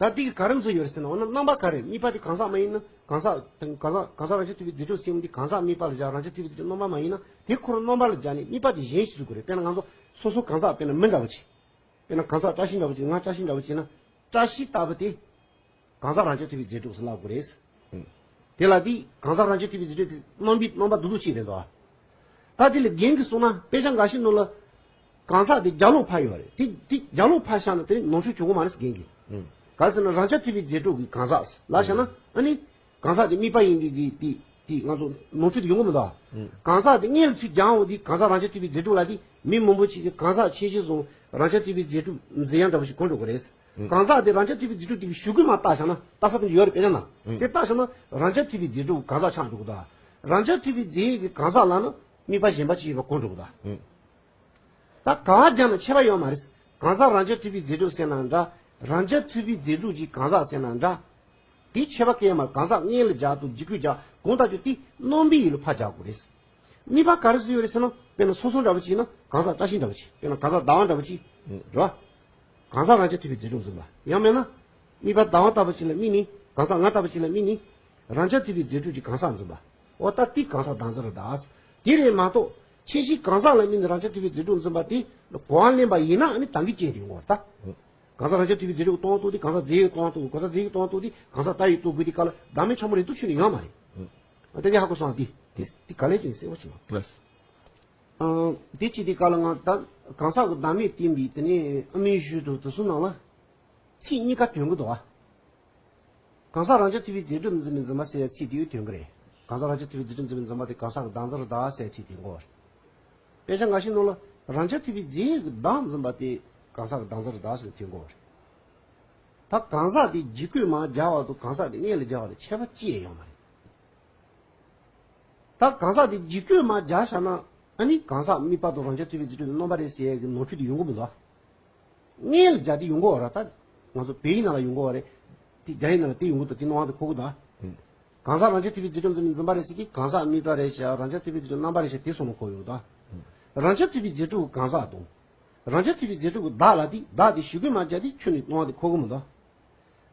ད་དེ་གི་ག་རེ་འཛིན་ཡོད་རེད་ཟེར་ན་འོ་ན་རྣམ་པ་ག་རེ་དམིགས་པ་དེ་གང་ཟག་མ་ཡིན་ན་གང་ཟག་དང་གང་ཟག་གང་ཟག་རང་རྐྱ་ཐུབ་པའི་རྫས་གྲུབ་སེམས་དེ་གང་ཟག་དམིགས་པ་ལ་བཞག་རང་རྐྱ་ཐུབ་པའི་རྫས་གྲུབ་རྣམ་པ་མ་ཡིན་ན་དེ་ཁོ་རང་རྣམ་པ་ལ་སྦྱར་ནས་དམིགས་པ་དེ་གཞན་ཞིག་བཟོ་དགོས་རེད། དཔེར་ན་ང་ཚོ་སོ་སོ་གང་ཟག་དཔེར་ན་མི་འདྲ་བོ་ཅིག་དཔེར་ན་གང་ཟག་བཀྲ་ཤིས་འདྲ་བོ་ཅིག་ང་བཀྲ་ཤིས་འདྲ་བོ་ཅིག་ན་བཀྲ་ཤིས་ལྟ་བུ་དེ་གང་ཟག་རང་རྐྱ་ཐུབ་པའི་རྫས་གྲུབ་ཟེར་ལབ་དགོས་རེད། དེ་ལ་དེ་གང་ཟག་རང་རྐྱ་ཐུབ་པའི་རྫས་གྲུབ་དེ་རྣམ་པའི་རྣམ་པ་རྡོག་རྡོག་ཅིག་རེད་འདུག་ད་དེ་ལ་རྒན་གྱིས་གསུངས་ན་དཔེ་ཆ་འགའ་ཞིག་ནང་ལ་གང་ཟག་དེ་རྒྱབ་ལོགས་ཕར་ཡོད་རེད། དེ་དེ་རྒྱབ་ལོགས་ཕར་བཞག་ན་དེ་ནོར་འཁྲུལ་བྱུང་གི་མ་རེད་ཟེར་རྒན་གྱིས། ག་རེ་ཟེར་ན་རང་རྐྱ་ཐུབ་པའི་རྫས་གྲུབ་ཀྱི་གང་ཟག་ལ་བཞག་ན་ཨ་ནི། གང་ཟག་དེ་དམིགས་པ་ཡིན་གྱི་གི་དེ་དེ་ང་ཚོ་ནོར་འཁྲུལ་དེ་ཡོང་གི་མི་འདུག་ཨ། གང་ཟག་དེ་སྔོན་ལ་ཚུར་སྦྱང་འོ་དེ་གང་ཟག་རང་རྐྱ་ཐུབ་པའི་རྫས་གྲུབ་ལ་དེ་མི་མང་པོ་ཅིག་གིས་གང་ཟག་ཆེ་ཆེ་བཟུང་རང་རྐྱ་ཐུབ་པའི་རྫས་གྲུབ་འཛིན་ཡ་འདྲ་པོ་ཞིག་གོ་འགྲོ་གི་རེད། གང་ཟག་དེ་རང་རྐྱ་ཐུབ་པའི་རྫས་གྲུབ་དེ་གི་ཞུ་གི་མ་བཏགས་བཞག་ན་ལྟ་ས་དེ་ཡོད་རེད་དཔེ་ཆ་ན། དེ་བཏགས་བཞག་ན་རང་རྐྱ་ཐུབ་པའི་རྫས་གྲུབ་གང་ཟག་ཆགས་འགྲོ་གི་འདུག་རང་རྐྱ་ཐུབ་པའི་རྫས་ཀྱི་གང་ཟག་ལ་ནི་དམིགས་པ་གཞན་པ་ཅིག་ཡོད་པ་གོ་འགྲོ་གི་འདུག་ད་ག་བ་སྦྱར་ན་ཁྱད་པར་ཡོད་མ་རེད། གང་ཟག་རང་རྐྱ་ཐུབ་པའི་རྫས་གྲུབ་ཟེར་ན་འདྲ། རང་རྐྱ་ཐུབ་པའི་རྫས་གྲུབ་ཀྱི་གང་ཟག་ཟེར་ན་འདྲ། དེ་ཁྱད་པར་གང་ཡང་མ་རེད། གང་ཟག་སྔོན་ལ་སྦྱར་དང་འཇིགས་སྐུལ་སྦྱར་གང་ལྟར་ཀྱང་དེ་རྣམ་པའི་ཡུལ་ལ་ཕར་སྦྱར་དགོས་རེད། དམིགས་པ་ག་རེ་བཟོས་ཡོད་རེད་ཟེར་ན། དཔེར་ན་སོ་སོ་འདྲ་བོ་ཅིག་ཡིན་ན་གང་ཟག་བཀྲ་ཤིས་འདྲ་བོ་ཅིག་དཔེར་ན་གང་ཟག་ཟླ་བ་འདྲ་བོ་ཅིག་རེད་བ། གང་ཟག་རང་རྐྱ་ཐུབ་པའི་རྫས་གྲུབ་འཛིན་པ། ཡང་མིན་ན། དམིགས་པ་ཟླ་བ་ལྟ་བུ་ཅིག་ལ་དམིགས་ནས་གང་ཟག་ང་ལྟ་བུ་ཅིག་ལ་དམིགས་ནས། རང་རྐྱ་ཐུབ་པའི་རྫས་གྲུབ་ཀྱི་གང་ཟག་འཛིན་པ། འོ་ད་དེ་གང་ཟག་བདག་འཛིན་རེད་ད། དེ་རེད་མ་གཏོགས་ཁྱད་གཞི་གང་ཟག་ལ་དམིགས་ནས་རང་རྐྱ་ཐུབ་པའི་རྫས་གྲུབ་འཛིན་པ་དེ་གོ་བ་ལེན་པ་ཡིན་ན་ཨ་ནི་དང་གི་རྐྱེན་དེ་ཡོང་བ་རེད་ད། གང་ཟག་རང་རྐྱ་ཐུབ་པའི་རྫས་གྲུབ་སྟོང་པ་རྟོགས་དེ་གང་ཟག་རྫས་ཡོད་སྟོང་པ་རྟོགས། གང་ཟག་རྫས་ཡོད་སྟོང་པ་རྟོགས་དེ་གང་ཟག་ལྟ་ཡོད་རྟོགས་དགོས་དེ་ག་ལ་བདག་མེད་ཕྲ་མོ་རེད་འདུག་ཆོས་ནི་ཡོད་མ་རེད། ཨ་དེ་ནི་ཧ་གོ་སོང་། དེ་དེ་དེ་ག་ལས་ཀྱང་གསལ་པོ་བྱེད་ལ། ལགས། ཨང་། དེ་ཅི་དེ་ག་ལ་ང་ད་གང་ཟག་གི་བདག་མེད་བསྟན་པའི་དེ་ནས་ཨ་མའི་ཞུས་དུ་དུ་སུ་ནང་ལ་ཚིག་གཉིས་ཀ་དོན་གི་འདུག་ཨ། གང་ཟག་རང་རྐྱ་ཐུབ་པའི་རྫས་གྲུབ་འཛིན་པའི་འཛིན་པ་ཟེར་ཡ་ཚིག་དེའི་དོན་གི་རེད། གང་ཟག་རང་རྐྱ་ཐུབ་པའི་རྫས་གྲུབ་འཛིན་པའི་འཛིན་པ་དེ་གང་ཟག་གི་བདག་འཛིན་རེད་ད་ཟེར་ཡ་ཚིག་དེ་གོ་བ་རེད། དཔེ་ཆ་འགའ་ཞིག་ནང་ལ་རང་རྐྱ་ཐུབ་པའི་རྫས་ཀྱི་བདག་འཛིན་པ་དེ་གང་ཟག་གི་བདག་འཛིན་རེད་ད་ཟེར་ཡ་དོན་གོ་བ་རེད། ད་གང་ཟག་དེ་ཇི་སྐད་མར་སྦྱར་བ་དང་གང་ཟག་དེ་སྔོན་ལ་སྦྱར་བ་ལ་ཁྱད་པར་ཅི་ཡང་ཡོད་མ་རེད། ད་གང་ཟག་དེ་ཇི་སྐད་མར་སྦྱར་བཞག་ན་ཨ་ནི་གང་ཟག་དམིགས་པ་དང་རང་རྐྱ་ཐུབ་པའི་རྫས་གྲུབ་དེ་རྣམ་པ་རེད་ཟེར་ཡ་གི་ནོར་འཁྲུལ་དེ་ཡོང་གི་མི་འདུག་སྔོན་ལ་སྦྱར་དེ་ཡོང་གི་ཡོད་རེད་ད། ང་ཚོ་བོད་ཡིག་ནང་ལ་ཡོང་གི་ཡོད་རེད། དེ་རྒྱ་ཡིག་ནང་ལ་དེ་ཡོང་གི་འདུག་དེ་སྣང་བ་དེ་འཁོར་གི་འདུག་གང་ཟག་རང་རྐྱ་ཐུབ་པའི་རྫས་གྲུབ་འཛིན་པའི་འཛིན་པ་རེད་ཟེར་གི་གང་ཟག་དམིགས་པ་རེད་ཤག་རང་རྐྱ་ཐུབ་པའི་རྫས་གྲུབ་རྣམ་པ་རེད་ཤག་དེ་སོང་ནས་འཁོར་ཡོད་ད། རང་རྐྱ་ཐུབ་པའི་རྫས་གྲུབ་གང་ཟག་དང་། རང་རྐྱ་ཐུབ་པའི་རྫས་གྲུབ་ཀྱི་བདག་ལ་དེ་བདག་དེ་ཞུ་གི་མ་བྱ་དེ་ཁྱོད་ནི་སྣང་བ་དེ་འཁོར་གི་མི་འདུག་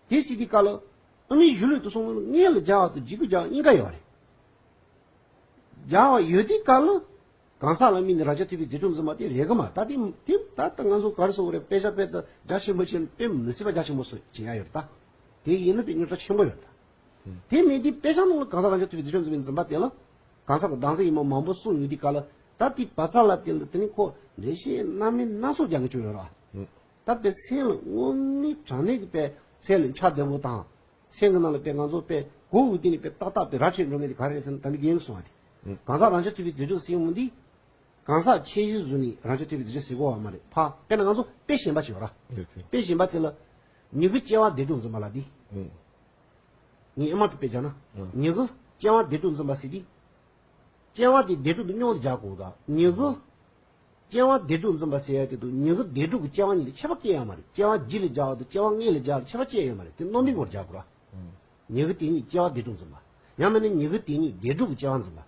དེ་སྲིད་དེ་ག་ལ། ཨ་མའི་གཞུང་ལུགས་དུ་སོང་ལ་སྔོན་ལ་སྦྱར་བ་དང་འཇིགས་སྐུལ་སྦྱར་བ་གཉིས་ཀ་ཡོད་རེད། སྦྱར་བ་ཡོད་དེ་ག་ལ། གང་ཟག་ལ་དམིགས་ནས་རང་རྐྱ་ཐུབ་པའི་རྫས་གྲུབ་འཛིན་པ་དེ་རེད་གི་མ་ད་དེ་དེ་ད་ལྟ་ང་ཚོ་ག་རེ་ཟེར་དགོས་རེད། དཔེ་ཆ་དཔེ་ད་རྒྱ་ཆེན་པོ་ཆེ་དཔེ་མི་སྲིད་པ་རྒྱ་ཆེན་པོ་སོ་བྱེད་ཡ་ཡོད་རེད་ད། དེ་ཡིན་ན་དཔེ་རྙོག་དྲ་ཆེན་པོ་ཡོད་རེད་ད། དེ་མིན་དེ་དཔེ་ཆ་ནང་ལ་གང་ཟག་རང་རྐྱ་ཐུབ་པའི་རྫས་གྲུབ་འཛིན་པའི་འཛིན་པ་དེ་ལ། གང་ཟག་གི་བདག་འཛིན་ཡིན་མ་མང་པོ་གསུངས་ཡོད་དེ་ག་ལ། ད་དེ་བ་ཚ་ལ་དེ་ལ་དེ་ནི་ཁོ་འགྲེལ་བཤད་སྣ་མིན་སྣ་ཚོགས་རྒྱག་གི་བཅུག་ཡོད་རེད་བ། ད་དཔེ་སེམས་ལ་དངོས་གནས་དྲང་གནས་ཀྱི་དཔེ་སེམས་ལ་འཆར་བདེ་པོ་དང་། སེམས་ཀྱི་ནང་ལ་དཔེ་ང་ཚོ་དཔེ་གོ་འོས་དེ་ནི་དཔེ་ཏག་ཏག་དཔེ་ར་ཆེ་འགྲོ་མཁན་དེ་ག་རེ་རེད་ཟེར་ན་ད་གིན་རྒན་གྱིས་གསུངས་པ་དེ། གང་ཟག་རང་རྐྱ་ཐུབ་པའི་རྫས་གྲུབ་ཟེར་ཡོང་དུས། གང་ཟག་ཁྱད་གཞི་བཟུང་ནས་རང་རྐྱ་ཐུབ་པའི་རྫས་གྲུབ་ཟེར་གོ་བ་མ་རེད་ཕ། དཔེར་ན་ང་ཚོ་དཔེ་གཞན་པ་ཅིག་ཡོད་ར། དཔེ་གཞན་པ་དེ་ལ། མྱུ་གུ་སྐྱེ་བ་བདེ་སྡུག་འཛིན་པ་ལ་དེ། ངས་ཨེ་མ་ཏུ་དཔེ་བྱས་ན། མྱུ་གུ་སྐྱེ་བ་བདེ་སྡུག་འཛིན་པ་ཟེར་དུས། སྐྱེ་བ་དེ་བདེ་སྡུག་ཏུ་སྙོམས་སུ་སྦྱར་དགོས་ད། མྱུ་གུ། སྐྱེ་བ་བདེ་སྡུག་འཛིན་པ་ཟེར་ཡ་དེ་དུ་མྱུ་གུ་བདེ་སྡུག་གི་སྐྱེ་བ་གཉིས་ལ་ཁྱད་པར་སྐྱེ་ཡ་མ་རེད། སྐྱེ་བ་རྗེས་ལ་སྦྱར་བ་དང་སྐྱེ་བ་སྔོན་ལ་སྦྱར་བ་ཁྱད་པར་སྐྱེ་ཡ་མ་རེད། དེ་རྣམ་སྨིན་སྐོར་སྦྱར་དགོས་ར། མྱུ་གུ་དེ་ཉིད་སྐྱེ་བ་བདེ་སྡུག་འཛིན་པ། ཡང་མིན་ན་མྱུ་གུ་དེ་ཉིད་བདེ་སྡུག་གི་སྐྱེ་བ་འཛིན་པ།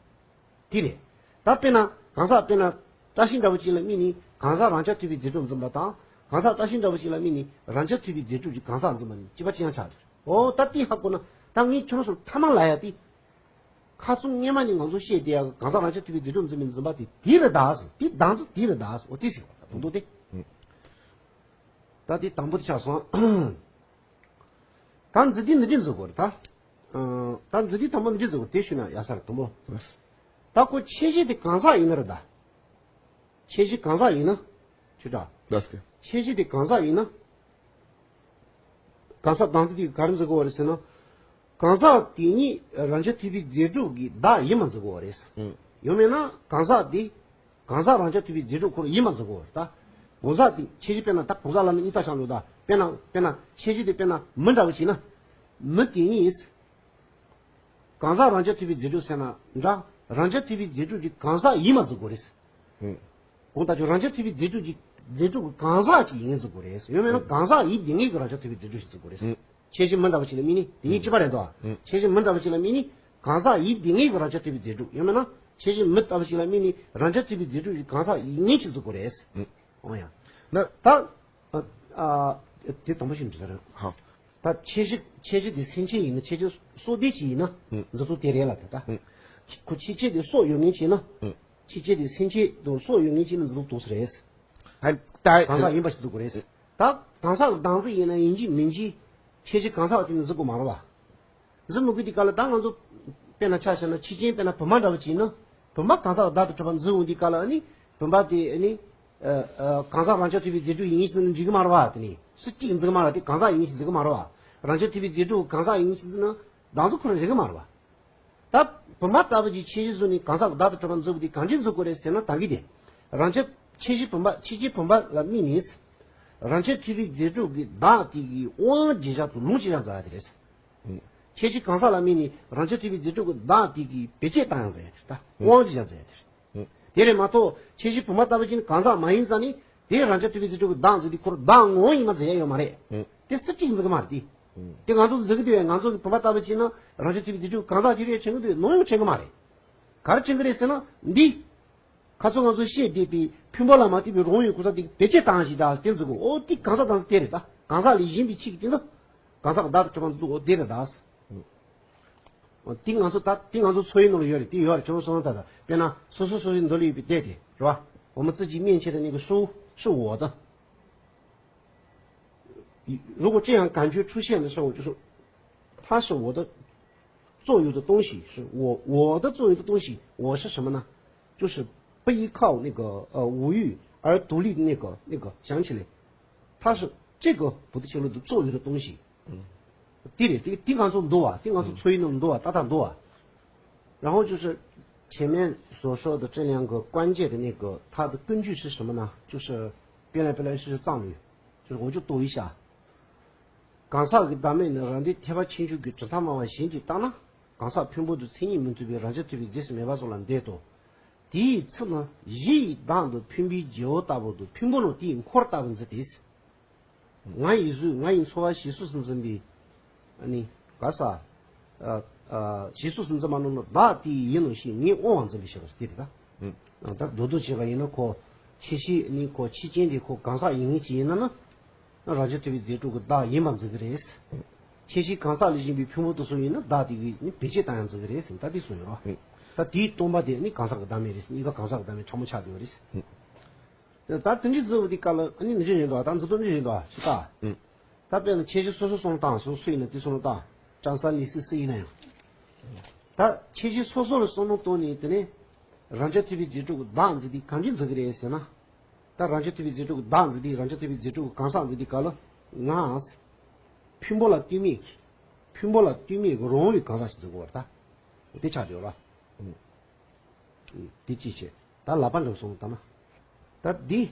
དེ་རེད། ད་དཔེར་ན་གང་ཟག་དཔེར་ན་བཀྲ་ཤིས་འདྲ་བོ་ཅིག་ལ་དམིགས་ནས་གང་ཟག་རང་རྐྱ་ཐུབ་པའི་རྫས་གྲུབ་འཛིན་པ་དང་། གང་ཟག་བཀྲ་ཤིས་འདྲ་བོ་ཅིག་ལ་དམིགས་ནས་རང་རྐྱ་ཐུབ་པའི་རྫས་གྲུབ་ཀྱི་གང་ཟག་འཛིན་པ་གཉིས་གཅིག་པ་གཅིག་རྐྱང་ཆགས་འདུག་འོ་ད་དེ་ཧ་གོ་ན་ད་ངས་ཁྱོད་རང་ཚོར་ཐ་མ་ལབ་ཡ་དེ། ཁ་ཚུམ་སྔོན་མ་ནས་ང་ཚོ་བཤད་བསྡད་ཡ་གང་ཟག་རང་རྐྱ་ཐུབ་པའི་རྫས་གྲུབ་འཛིན་པའི་འཛིན་པ་དེ་དེ་རེད་ད་ཟེར། དེ་བདག་འཛིན་དེ་རེད་ད་ཟེར། འོ་དེ་ཟེར་བ་ད་དུང་དུ་དེ། ད་དེ་དང་པོ་དེ་ཆགས་སོང་། ད་འཛིན་དེ་མི་འདྲ་འཛིན་དགོས་རེད་ད། ཨ། ད་འཛིན་དེ་དང་པོ་མི་འདྲ་འཛིན་དགོས་དེ་ཞུ་ན་ཡ་ས་རེད་དང་པོ། ད་ཁོ་ཁྱད་གཞི་དེ་གང་ཟག་ཡིན་ན་རེད་ད། ཁྱད་གཞི་གང་ཟག་ཡིན་ན། ཆུ་དྲ། ལགས་སོ། ཁྱད་གཞི་དེ་གང་ཟག་ཡིན་ན། གང་ཟག་བདག་འཛིན་དེ་ག་རེ་འཛིན་དགོས་པ་རེད་ཟེར་ན། གང་ཟག་དེ་ཉིད་རང་རྐྱ་ཐུབ་པའི་རྫས་གྲུབ་ཀྱི་བདག་ཡིན་པར་འཛིན་དགོས་པ་རེད། ཡང་མིན་ན་གང་ཟག་དེ་གང་ཟག་རང་རྐྱ་ཐུབ་པའི་རྫས་གྲུབ་ཁོ་རང་ཡིན་པར་འཛིན་དགོས་པ་རེད་ད། གང་ཟག་དེ་ཁྱད་གཞི་དཔེར་ན་ད་གང་ཟག་ལ་ནི་གཉིས་ཀ་བཞག་འགྲོ་ད། དཔེར་ན་དཔེར་ན་ཁྱད་གཞི་དེ་དཔེར་ན་མི་འདྲ་བོ་ཞིག་ན། མི་དེ་ཉིད། གང་ཟག་རང་རྐྱ་ཐུབ་པའི་རྫས་གྲུབ་ཟེར་ན་འདྲ། རང་རྐྱ་ཐུབ་པའི་རྫས་གྲུབ་ཀྱི་གང་ཟག་ཡིན་པར་འཛིན་དགོས་རེད། ཨང་། གང་ལྟར་ཀྱང་རང་རྐྱ་ཐུབ་པའི་རྫས་གྲུབ་ཀྱི་རྫས་གྲུབ་ཀྱི་གང་ཟག་ཅིག་ཡིན་འཛིན་དགོས་རེད། ཡང་མིན་ན་ཨང་། གང་ཟག་ཡིན་དེ་ངེས་ཀྱི་རང་རྐྱ་ཐུབ་པའི་རྫས་གྲུབ་ཞིག་འཛིན་དགོས་རེད། ཨང་། ཁྱད་གཞི་མི་འདྲ་བ་ཞིག་ལ་དམིགས་ནས་དེ་ཉིད་གཅིག་པ་རེད་དོ། ཨང་། ཁྱད་གཞི་མི་འདྲ་བ་ཞིག་ལ་དམིགས་ནས་གང་ཟག་ཡིན་དེ་ངེས་ཀྱི་རང་རྐྱ་ཐུབ་པའི་རྫས་གྲུབ། ཡང་མིན་ན་ཁྱད་གཞི་མི་ལྟ་བུ་ཞིག་ལ་དམིགས་ནས་རང་རྐྱ་ཐུབ་པའི་རྫས་གྲུབ་ཀྱི་གང་ཟག་ཡིན་ངེས་ཞིག་འཛིན་དགོས་རེད། ཨང་། འོ་ཡ། ན་ད། ཨ། ཨ། དེ་དང་པོ་ཞིག་འདྲི་ས་རེད། ཧ། ད་ཁྱད་གཞི་ཁྱད་གཞི་དེ་སེམས་ཅན་ཡིན་ན་ཁྱད་གཞི་སྲོག་ལྡན་ཅིག་ཡིན་ན་ཨང་། འཛིན་ཚུལ་དེ་རེད་ལ་ད་ལྟ། ཨང་། ཁོ་ཁྱད་ཆོས་དེ་སྲོག་ཡོད་མཁན་ཅིག་ཡིན་ན། ཨང་། ཁྱད་ཆོས་དེ་སེམས་ཅན་དང་སྲོག་ཡོད་མཁན་ཅིག་ཡིན་ན་འཛིན་ཚུལ་དེ་རེད། ཧ། ད་གང་ཟག་ཡིན་པ་ཞིག་འཛིན་དགོས་རེད། ད་གང་ཟག་གི་བདག་འཛིན་ཡིན་ན་ཡིན་གཅིག་མིན་གཅིག་ཁྱད་གཞི་གང་ཟག་དེ་ནི་འཛིན་དགོས་མ་རེད་བ། འཛིན་མི་དགོས་དེ་ག་ལ་ད་ང་ཚོ་དཔེར་ན་ཆ་བཞག་ན་ཁྱི་ཆེན་དཔེར་ན་བུམ་པ་འདྲ་བ་ཅིག་ཡིན་ན་བུམ་པ་གང་ཟག་བདག་ཏུ་གྲུབ་པ་འཛིན་འོང་དུས་ག་ལ་ཨ་ནི་བུམ་པ་དེ་ཨ་ནི་ཨ་ཨ་གང་ཟག་རང་རྐྱ་ཐུབ་པའི་རྫས་གྲུབ་ཡིན་ཞེས་ན་འགྲིག་གི་མ་རེད་བ། དེ་ནི་སུ་གཅིག་འཛིན་གི་མ་རེད། དེ་གང་ཟག་ཡིན་ཞེས་འཛིན་གི་མ་རེད་བ། རང་རྐྱ་ཐུབ་པའི་རྫས་གྲུབ་གང་ཟག་ཡིན་ཞེས་འཛིན་ན་བདག་འཛིན་ཁོ་རང་རེད་གི་མ་རེད་བ། ད་བུམ་པ་ལྟ་བུ་ཅིག་ཁྱད་གཞི་བཟུང་ནས་གང་ཟག་བདག་ཏུ་གྲུབ་པ་འཛིན་དགོས་དེ་གང་ཅི་འཛིན་དགོས་རེད་ཟེར་ན་ད་གི་དེ་རང་རྐྱ་ཁྱད་གཞི་བུམ་པ་ཁྱད་གཞི་བུམ་པ་ལ་དམིགས་ནས་རང་རྐྱ་ཐུབ་པའི་རྫས་གྲུབ་ཀྱི་བདག་དེ་གི་དབང་རྗེས་བཞག་ཏུ་ལུང་ཅི་ཡང་མཛད་དེ་རེད། ཁྱད་གཞི་གང་ཟག་ལ་དམིགས་ནས་རང་རྐྱ་ཐུབ་པའི་རྫས་གྲུབ་ཀྱི་བདག་དེ་གི་བེད་སྤྱད་བཏང་ཡང་མཛད་ཡ་དེ་རེད། ད་དབང་ཅི་ཡང་མཛད་ཡ་དེ་རེད། དེ་རེད་མ་གཏོགས་ཁྱད་གཞི་བུམ་པ་ལྟ་བུ་ཅིག་ནི་གང་ཟག་མ་ཡིན་ཙང་ནི་དེ་རང་རྐྱ་ཐུབ་པའི་རྫས་གྲུབ་ཀྱི་བདག་འཛིན་དེ་ཁོ་རང་བདག་ངོ་བོ་ཡིན་ན་མཛད་ཡ་ཡོད་མ་རེད། དེ་སུ་གཅིག་འཛིན་གི་མ་རེད་དེ། དེ་ང་ཚོ་འཛིན་གི་འདུག་བས། ང་ཚོ་གི་བུམ་པ་ལྟ་བུ་ཅིག་ན་རང་རྐྱ་ཐུབ་པའི་རྫས་གྲུབ་གང་ཟག་ཅིག་རེད་དྲན་གི་འདུག་ནམ་ཡང་དྲན་གི་མ་རེད། ག་རེ་བྱེད་ཀྱི་རེད་ཟེར་ན། འདི་ཁ་སང་ང་ཚོ་བཤད་བསྡད་པའི་ཕུང་པོ་ལ་མ་ལྟོས་པའི་རང་བཞིན་གང་ཟག་དེ་བེད་སྤྱོད་བཏང་ཞིག་ད་དེ་འཛིན་དགོས། ཨོ་དེ་གང་ཟག་དང་ཟག་དེ་རེད། ད་གང་ཟག་ལས་གཞན་པའི་ཆོས་ཀྱི་དེ་འདུག་གང་ཟག་གི་བདག་ཏུ་གྲུབ་པ་འཛིན་དགོས། ཨོ་དེ་རེད་ད། ཨོ་དེ་ང་ཚོ་ད་དེ་ང་ཚོ་འཚོ་བའི་ནང་ལ་ཡོད་རེད། དེ་ཡོད་རེད། ཁྱོད་རང་སོང་ད་ད་དཔེར་ན་སོ་སོ་སོ་སོའི་མདུན་ལ་ཡོད་པའི་དེ་དེ་རེད་བ། 我们自己面前的那个书是我的。如果这样感觉出现的时候，就是它是我的作用的东西，是我我的作用的东西。我是什么呢？就是不依靠那个呃五欲而独立的那个那个想起来，它是这个不的修罗的作用的东西。嗯，对的，这个地方中多啊，地方中吹那么多啊，大大多啊。然后就是前面所说的这两个关键的那个，它的根据是什么呢？就是别来别来是藏语，就是我就读一下。 གང་ཟག་གི་བདག་མེད་ནི་རང་སྡེ་ཐེག་པ་ཆེན་པོའི་གྲུབ་མཐའ་སྨྲ་བ་གཞན་གྱིས་བརྟགས་ན། གང་ཟག་ཕུང་པོ་དུ་མཚན་ཉིད་མི་མཐུན་པའི་རང་རྐྱ་ཐུབ་པའི་རྫས་སུ་མེད་པ་སོགས་ལ་འདོད་དོ། དེའི་ཚུལ་ནི་གཞི་ཡི་བདག་འདི་ཕུང་པོའི་རྗེ་བོ་ལྟ་བུ་དུ་ཕུང་པོ་ནི་དེའི་འཁོར་ལྟ་བུར་འཛིན་ཏེ། ང་ཡི་གཟུགས་ང་ཡི་ཚོར་བ་ཞེས་སོགས་སུ་འཛིན་པའི། ཨ་ནི་ག་ས། ཨ་ཨ་ཞེས་སོགས་སུ་འཛིན་པ་རྣམས་ནི་བདག་དེའི་ཡིན་ནོ་ཞེས་ངས་དབང་བ་འཛིན་པའི་ཕྱིར་ཟེར་ཏེ་རེད་ད། ཨ་ད་མདོར་བསྡུས་བྱས་པ་ཡིན་ན་ཁོ་ཆེ་ཤོས་ནི་ཁོ་ཆེ་ཆེན་དེ་ཁོ་གང་ཟག་ཡིན་ངེས་ཅིག་ཡིན་ན་ན། རང་རྐྱ་ཐུབ་པའི་རྫས་གྲུབ་ཀྱི་བདག་ཡིན་པར་འཛིན་གྱི་རེད། ཆེ་ཤོས་གང་ཟག་ལས་གཞན་པའི་ཕུང་པོ་དེ་ཚོ་ཡིན་ན་བདག་དེ་གི་ནི་བེད་སྤྱོད་བཏང་ཡང་འཛིན་གྱི་རེད་ཟེར་ད་དེ་གསུངས་ཡོད་རོ། ད་དེའི་སྟོང་པ་དེ་ནི་གང་ཟག་གི་བདག་མེད་རེད། གཉིས་ཀ་གང་ཟག་གི་བདག་མེད་ཕྲ་མོ་ཆགས་བསྡད་པ་རེད། ད་དེ་འདྲའི་འཛིན་པ་དེ་ག་ལ་ཨ་ནི་འདི་འདྲ་ཡིན་འདུག་ད་འཛིན་སྟངས་འདི་འདྲ་ཡིན་འདུག་ཅི་ལྟ། ད་དཔེར་ན་ཁྱད་གཞི་སོ་སོ་སོང་བཏང་སོ་སོ་ཡིན་ན་དེ་སོང་བཏང་། ཀྲང་ས་ལི་སི་སི་ཡིན་ན་ཡང་། ད་ཁྱད་གཞི་སོ་སོ་ལ་བསམ་བློ་གཏོང་ནས་དེ་ནས་རང་རྐྱ་ཐུབ་པའི་རྫས་གྲུབ་ཀྱི་བདག་འཛིན་དེ་གང་ཅི་འཛིན་གྱི་རེད་ཟེར་ན། ད་རང་རྐྱ་ཐུབ་པའི་རྫས་གྲུབ་ཀྱི་བདག་འཛིན་དེ་རང་རྐྱ་ཐུབ་པའི་རྫས་གྲུབ་ཀྱི་གང་ཟག་འཛིན་དེ་ག་ལ་ང་། ཕུང་པོ་ལ་ལྟོས་མེད་ཀྱི། ཕུང་པོ་ལ་ལྟོས་མེད་ཀྱི་རང་བའི་གང་ཟག་ཞིག་འཛིན་དགོས་པ་རེད་ད། དེ་ཆགས་ཡོད་ར། དེ་ཅི་བྱེད། ད་ལག་པ་འགྲོ་སོང་ད་ན། ད་འདི།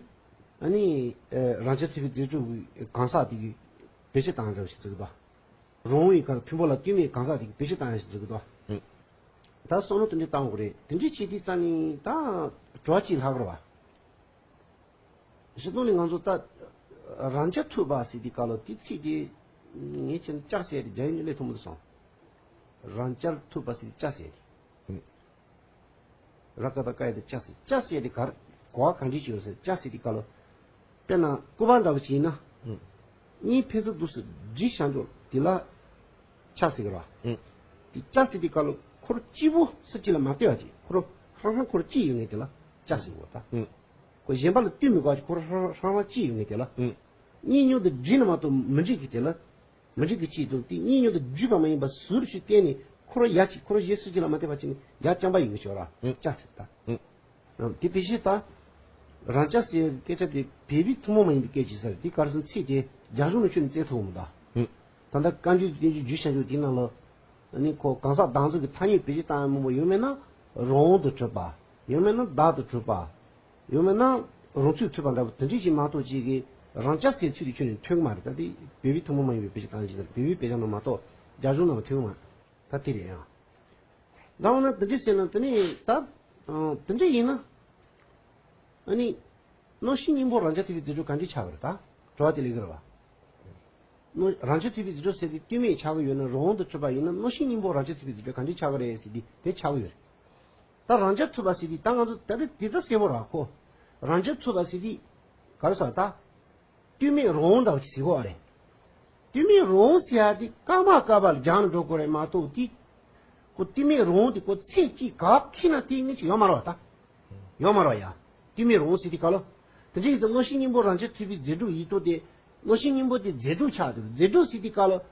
ཨ་ནི། རང་རྐྱ་ཐུབ་པའི་རྫས་གྲུབ་ཀྱི་གང་ཟག་དེ་གི་བེད་སྤྱོད་བཏང་འདྲ་བ་ཞིག་འཛིན་གྱི་འདུག་རང་བའི་གང་ཕུང་པོ་ལ་ལྟོས་མེད་གང་ཟག་དེ་གི་བེད་སྤྱོད་བཏང་ཡ་ཞིག་འཛིན་གྱི་འདུག་ད་བསམ་བློ་དེ་འདྲ་བཏང་དགོས་རེད། དེ་འདྲ་བྱེད་དུས་ཙང་ནི་ད་གྲོགས་གཅིག་ལྷག་རེད་བ། སྤྱིར་བཏང་ནི་ང་ཚོ་ད་རང་རྐྱ་ཐུབ་པ་ཟེར་དུས་སྐབས་ལ་དེ་ཚིག་དེ་ངས་ཁྱེད་ཅག་ཟེར་དེ་རྒྱ་ཡིག་ནས་སླེབས་ཐུབ་མི་འདུག་སོང་། རང་རྐྱ་ཐུབ་པ་ཟེར་དེ་ཅག་ཟེར་དེ། ར་ཀ་ད་ཀ་ཡ་དེ་ཅག་ཟེར་ཅག་ཟེར་དེ་གར་གོ་བ་གང་ཅི་ཡོད་ཟེར་ཅག་ཟེར་དེ་སྐབས་ལ། དཔེར་ན་སྐུད་པ་འདྲ་བོ་ཅིག་ཡིན་ན། གཉིས་ཕན་ཚུན་འདུག་སེ་སྒྲིལ་བྱ་འཇོག་དེ་ལ་ཅག་ཟེར་གི་ར། དེ་ཅག་ཟེར་དེ་སྐབས་ལ་ཁོ་རང་གཅིག་པུ་སུ་གཅིག་ལ་མ་ལྟོས་པ་ཅིག་ཁོ་རང་རང་རང་ཁོ་རང་གཅིག་ཡོད་ངེས་དེ་ལ་ཅག་ཟེར་གི་ར་ད། ཁོ་གཞན་པ་ལ་ལྟོས་མི་དགོས་ཅིག་ཁོ་རང་རང་རང་རང་གཅིག་ཡོད་ངེས་དེ་ལ། གཉིས་མཉམ་དུ་སྒྲིལ་ན་མ་གཏོགས་མི་འགྲིག་གི་དེ་ལ། མི་འགྲིག་གི་ཅིག་འདུག་དེ་གཉིས་མཉམ་དུ་སྒྲིལ་བ་མ་ཡིན་པ་ཟུར་ཞིག་བསྟན་ནས་ཁོ་རང་ཡ་གཅིག་ཁོ་རང་གཞན་སུ་གཅིག་ལ་མ་ལྟོས་པ་ཅིག་ནི་ཡ་རྐྱང་པ་ཡིན་གྱི་ཆོག་ར་ཅག་ཟེར་ད། དེ་དེ་བཞིན་ད། རང་ཅག་ཟེར་སྐད་ཆ་དེ་བོད་པའི་ཐུན་མོང་མ་ཡིན་པའི་སྐད་ཅིག་ཟེར་དེ་གར་སོང་ཚིག་དེ་རྒྱ་གཞུང་ནས་ཁྱོན་ནས་བཙལ་ཐུབ་མི་འདུག་ད་ལྟ་བཀའ་འགྱུར་བསྟན་བཅོས་བརྒྱུད་བྱ་འཇུག་དེའི་ནང་ལ། ནི་ཁོ་གང་ཟག་བདག་འཛིན་གྱི་ཐ་སྙད་བེད་སྤྱོད་བཏང་ཡ་མང་པོ་ཡོད་མེད་ན་རང་དབང་དུ་གྲུབ་པ། ཡོད་མེད་ན་བདག་ཏུ་གྲུབ་པ། ཡོད་མེད་ན་རང་ཚུགས་ཐུབ་པ་འདྲ་པོ་དེ་འདྲ་ཞིག་མ་གཏོགས་ཅིག་གིས་རང་ཅག་ཟེར་ཚུལ་དེ་ཁྱོན་ནས་ཐོན་གི་མ་རེད། ད་དེ་བོད་པའི་ཐུན་མོང་མ་ཡིན་པའི་བེད་སྤྱོད་བཏང་ཡ་ཞིག་ཟེར་བོད་པའི་དཔེ་ཆ་ནང་མ་གཏོགས་རྒྱ་གཞུང་ནང་ཐོན་གི་མ་རེད། ད་དེ་རེད་ཡང་། ད་འོ་ན་དེ་འདྲ་ཟེར་ན་དེ་ནི་ད། དེ་འདྲ་ཡིན་ན། ཨ་ནི། རྣམ་ཤེས་སྙིང་པོ་རང་རྐྱ་ཐུབ་པའི་རྫས་གྲུབ་གང་ཅི་ཆགས་པ་རེད་ད། དྲི་བ་དེ་ལས་ཀྱི་རེད་བ། རྣམ་རང་རྐྱ་ཐུབ་པའི་རྫས་གྲུབ་ཟེར་དུས་ལྟོས་མེད་ཆགས་ཀྱི་ཡོད་ན་རང་དབང་དུ་གྲུབ་པ་ཡིན་ན་རྣམ་ཤེས་སྙིང་པོ་རང་རྐྱ་ཐུབ་པའི་རྫས་གྲུབ་གང་ཅི་ཆགས་ཀྱི་རེད་ཟེར་དུས་དེ་ཆགས་ཀྱི་ཡོད་རེད། ད་རང་རྐྱ་ཐུབ་པ་ཟེར་དུས་ད་ང་ཚོ་ད་ལྟ་དེ་ལྟ་གསལ་པོ་ར་ཁོ། རང་རྐྱ་ཐུབ་པ་ཟེར་དུས། ག་རེ་ཟེར་ད། ལྟོས་མེད་རང་དབང་འདྲ་བ་ཞིག་ཟེར་གོ་བ་རེད། ལྟོས་མེད་རང་དབང་ཟེར་ཡ་དེ་སྐར་མ་སྐར་མ་ལ་སྦྱངས་ནས་འགྲོ་དགོས་རེད་མ་གཏོགས་དེ། ཁོ་ལྟོས་མེད་རང་དབང་དེ་ཁོ་ཚེ་གཅིག་ག་ཁེ་ན་དེ་ངེས་ཅིག་ཡོད་མ་རེད་བ་ད། ཡོད་མ་རེད་བ་ཡ། ལྟོས་མེད་རང་དབང་ཟེར་དུས་སྐབས་ལ། དེ་འདྲ་ཡིན་ཙང་རྣམ་ཤེས་སྙིང་པོ་རང་རྐྱ་ཐུབ་པའི་རྫས་གྲུབ་ཡིན་དུས་དེ། རྣམ་ཤེས་སྙིང་པོ་དེ་རྫས་གྲུབ་ཆགས་འདུག་རྫས་གྲུབ་ཟེར་དུས་སྐབས་ལ།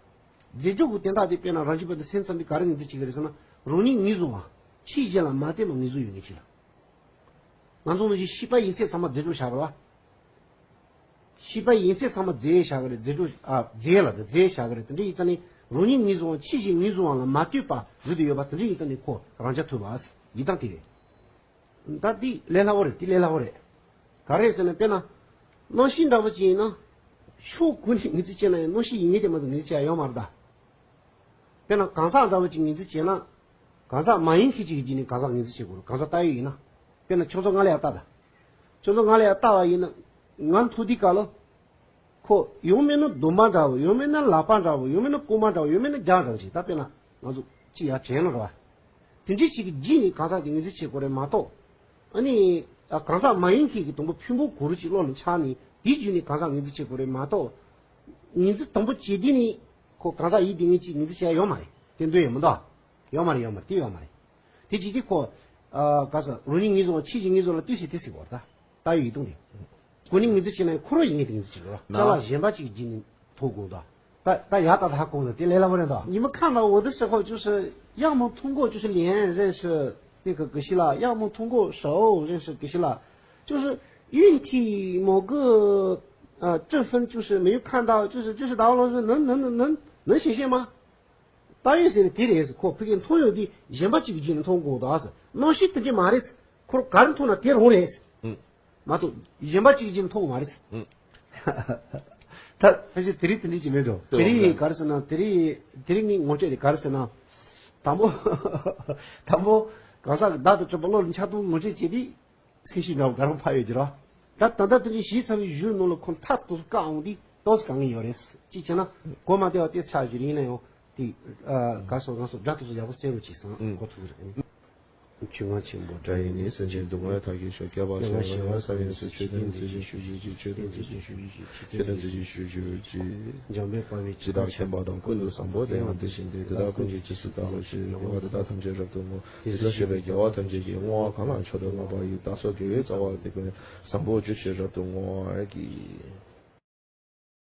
རྫས་གྲུབ་ཀྱི་དོན་དག་དེ་དཔེར་ན་རང་རྒྱུད་པ་དེ་སེམས་ཙམ་པས་ག་རེ་ངོས་འཛིན་བྱེད་ཀྱི་རེད་ཟེར་ན། རང་ཉིད་ངོས་བཟུང་བ། ཕྱིས་གཞན་ལ་མ་ལྟོས་པར་ངོས་བཟུང་ཡོད་ངེས་ཅིག་ལ། ང་ཚོ་ནང་བཞིན་ཤེས་པ་ཡིན་ཚད་ཚང་མ་རྫས་གྲུབ་བཞག་པ་ལ། ཤེས་པ་ཡིན་ཚད་ཚང་མ་རྫས་བཞག་གི་རེད། རྫས་གྲུབ་ཨ་རྫས་ལ་རྫས་བཞག་གི་རེད། དེ་འདྲ་ཡིན་ཙང་ནི་རང་ཉིད་ངོས་བཟུང་བ་ཕྱིས་གཞན་ངོས་བཟུང་བ་ལ་མ་ལྟོས་པ་བཟོས་ཏེ་ཡོད་པ་དེ་འདྲ་ཡིན་ཙང་ནི་ཁོ་རང་རྐྱ་ཐུབ་པ་ཡིན་སྟངས་དེ་རེད། ད་འདི་ལས་སླ་པོ་རེད། འདི་ལས་སླ་པོ་རེད། ག་རེ་ཟེར་ན་དཔེར་ན། རྣམ་ཤེས་འདྲ་པོ་ཅིག་ཡིན་ན། ཕྱོགས་ཀུན་ནས་ངོས་འཛིན་བྱས་ན་ཡང་རྣམ་ཤེས་ཡིན་ངེས་དེ་མ་གཏོགས་ངོས་འཛིན་བྱས་ཡ་ཡོད་མ་རེད་ད། དཔེར་ན་གང་ཟག་འདྲ་པོ་ཅིག་ངོས་འཛིན་བྱས་ན། གང་ཟག་མ་ཡིན་མཁན་ཅིག་གི་རྒྱུད་ནས་གང་ཟག་ངོས་འཛིན་བྱེད་དགོས་རེད། གང་ཟག་ལྟ་ཡུལ་ཡིན་ན། དཔེར་ན་ཁྱོད་ཚོ་ང་ལ་ཡ་ལྟ་ད། ཁྱོད་ཚོ་ང་ལ་ཡ་ལྟ་བ་ཡིན་ན། ང་ཐུག་དུས་སྐབས་ལ། ཁོ་ཡང་མིན་ན་གདོང་པ་འདྲ་བོ། ཡང་མིན་ན་ལག་པ་འདྲ་བོ། ཡང་མིན་ན་རྐང་པ་འདྲ་བོ། ཡང་མིན་ན་རྒྱབ་འདྲ་བོ་ཞིག་ད་དཔེར་ན་ང་ཚོ་ཅི་ཡ་དྲན་ལ་ར་བ། དེ་འདྲའི་ཅིག་གི་རྗེས་ནས་གང་ཟག་དེ་ངོས་འཛིན་བྱེད་དགོས་རེད་མ་གཏོགས། ཨ་ནི་ཨ་གང་ཟག་མ་ཡིན་མཁན་གྱི་དང་པོ་ཕུང་པོ་གུ་རུ་ཅིག་བློ་ལ་འཆར་ནས་དེའི་རྗེས་ནས་གང་ཟག་ངོས་འཛིན་བྱེད་དགོས་རེད་མ་གཏོགས། ངོས་འཛིན་དང་པོ་བྱེད་དུས་ནས་ཁོ་གང་ཟག་ཡིན་དེ་ངེས་ཅིག་ངོས་འཛིན་བྱེད་ཡ་ཡོད་མ་རེད། དེ་འདོད་ཡོད་མི་འདུག་ཡོད་མ་རེད། ཡོད་མ་རེད། དེ་ཡོད་མ་རེད། དེ་བྱེད་དུས་ཁོ་ཨ་ག་ས་རང་ཉིད་ངོས་བཟུང་ཕྱིས་ཀྱི་ངོས་བཟུང་ལ་ལྟོས་ཤིག་དེ་ཟེར་བ་ད་ད་ཡོད་ཡིད་སྟོང་དེ། ཀུན་ནས་ངོས་འཛིན་བྱས་ན་ཁོ་རང་ཡིན་ངེས་དེ་ངོས་འཛིན་བྱེད་དགོས་རེད། ཅ་ལག་གཞན་པ་ཅིག་གི་རྗེས་ནས་མཐོང་དགོས་འདུག་ད་ད་ཡག་ད་ད་ཧ་གོ་འདུག་དེ་ལས་སླ་པོ་རེད་འདུག 你们看到我的时候，就是样貌通过，就是脸认识那个格西拉，样貌通过手认识格西拉，就是运体某个呃这分就是没有看到，就是就是达瓦罗说能能能能能显现吗？答应是的，这个意思，可不可以通用的，人把这个技能通过的是，那是这个嘛的，可可能通了，这种的，嗯，嘛都人把这个技能通过嘛的，嗯。 ད་ཕལ་ཆེར་དེ་རིང་དེ་འདྲ་ཅིག་མེད་འགྲོ། དེ་རིང་ག་རེ་ཟེར་ན་དེ་རིང་དེ་རིང་ངས་ངོ་སྤྲོད་དེ་ག་རེ་ཟེར་ན། དང་པོ་དང་པོ་གང་ཟག་གི་བདག་དང་སྤྲོད་པ་བློ་ལ་འཆར་སྟངས་ངོ་སྤྲོད་བྱས་དུས་སེམས་ཤུགས་འདྲ་བོ་ག་རེ་འཕར་ཡོད་ཀྱི་རེད། ད་ད་ལྟ་དེ་འདྲ་ཞིག་ཚར་བའི་གཞུག་ནང་ལ་ཁོང་ཐག་ཏུ་བཀག་འོང་དུས་ཏོག་ཙམ་དཀའ་ངལ་ཡོད་རེད། གཅིག་བྱས་ན་གོ་མ་བདེ་བ་དེ་ཆགས་ཀྱི་རེད། ཡིན་ན་ཡང་དེ་ག་སོ་ག་སོ་དགྲ་དུ་སོ་ཡག་པོ་གསལ་རུ་བྱས་སོང་གོ་ཐུབ་ཀྱི་རེད། ཆོས་རྔ་ཆེན་པོ་སྒྲ་ཡིས་ནི། སེམས་ཅན་སྡུག་བསྔལ་མཐའ་ཞིག་སྐྱོབ། སྐྱེ་བ་བྱིན་རླབས་ཡོན་གསལ་ཡིན་ཟེར། ཆོས་ཀྱི་མཛེས་ཤིང་ཞུ་བཞིན་ཅིག་ཆོས་ཀྱི་མཛེས་ཤིང་ཞུ་བཞིན་ཅིག་ཆོས་ཀྱི་མཛེས་ཤིང་ཞུ་བཞིན་ཅིག་འཇམ་དཔལ་དཔའ་བོས་ཇི་ལྟར་མཁྱེན་པ་དང་། ཀུན་ཏུ་བཟང་པོ་དེ་ཡང་དེ་བཞིན་ཏེ། དེ་དག་ཀུན་གྱི་རྗེས་སུ་བདག་སློབ་ཕྱིར། མྱོང་བ་དེ་དག་ཐམས་ཅད་རབ་ཏུ་བསྔོ། དེ་ཚོ་ཤེས་པས་དགེ་བ་ཐམས་ཅད་ཀྱི། བསྔོ་བ་གང་ལ་མཆོག་ཏུ་བསྔགས་པ་ཡི། བདག་སོགས་དགེ་བའི་རྩ་བ་དེ་ཀུན། བཟང་པོ་སྤྱོད་ཕྱིར་རབ་ཏུ་བསྔོ་བར་བགྱི།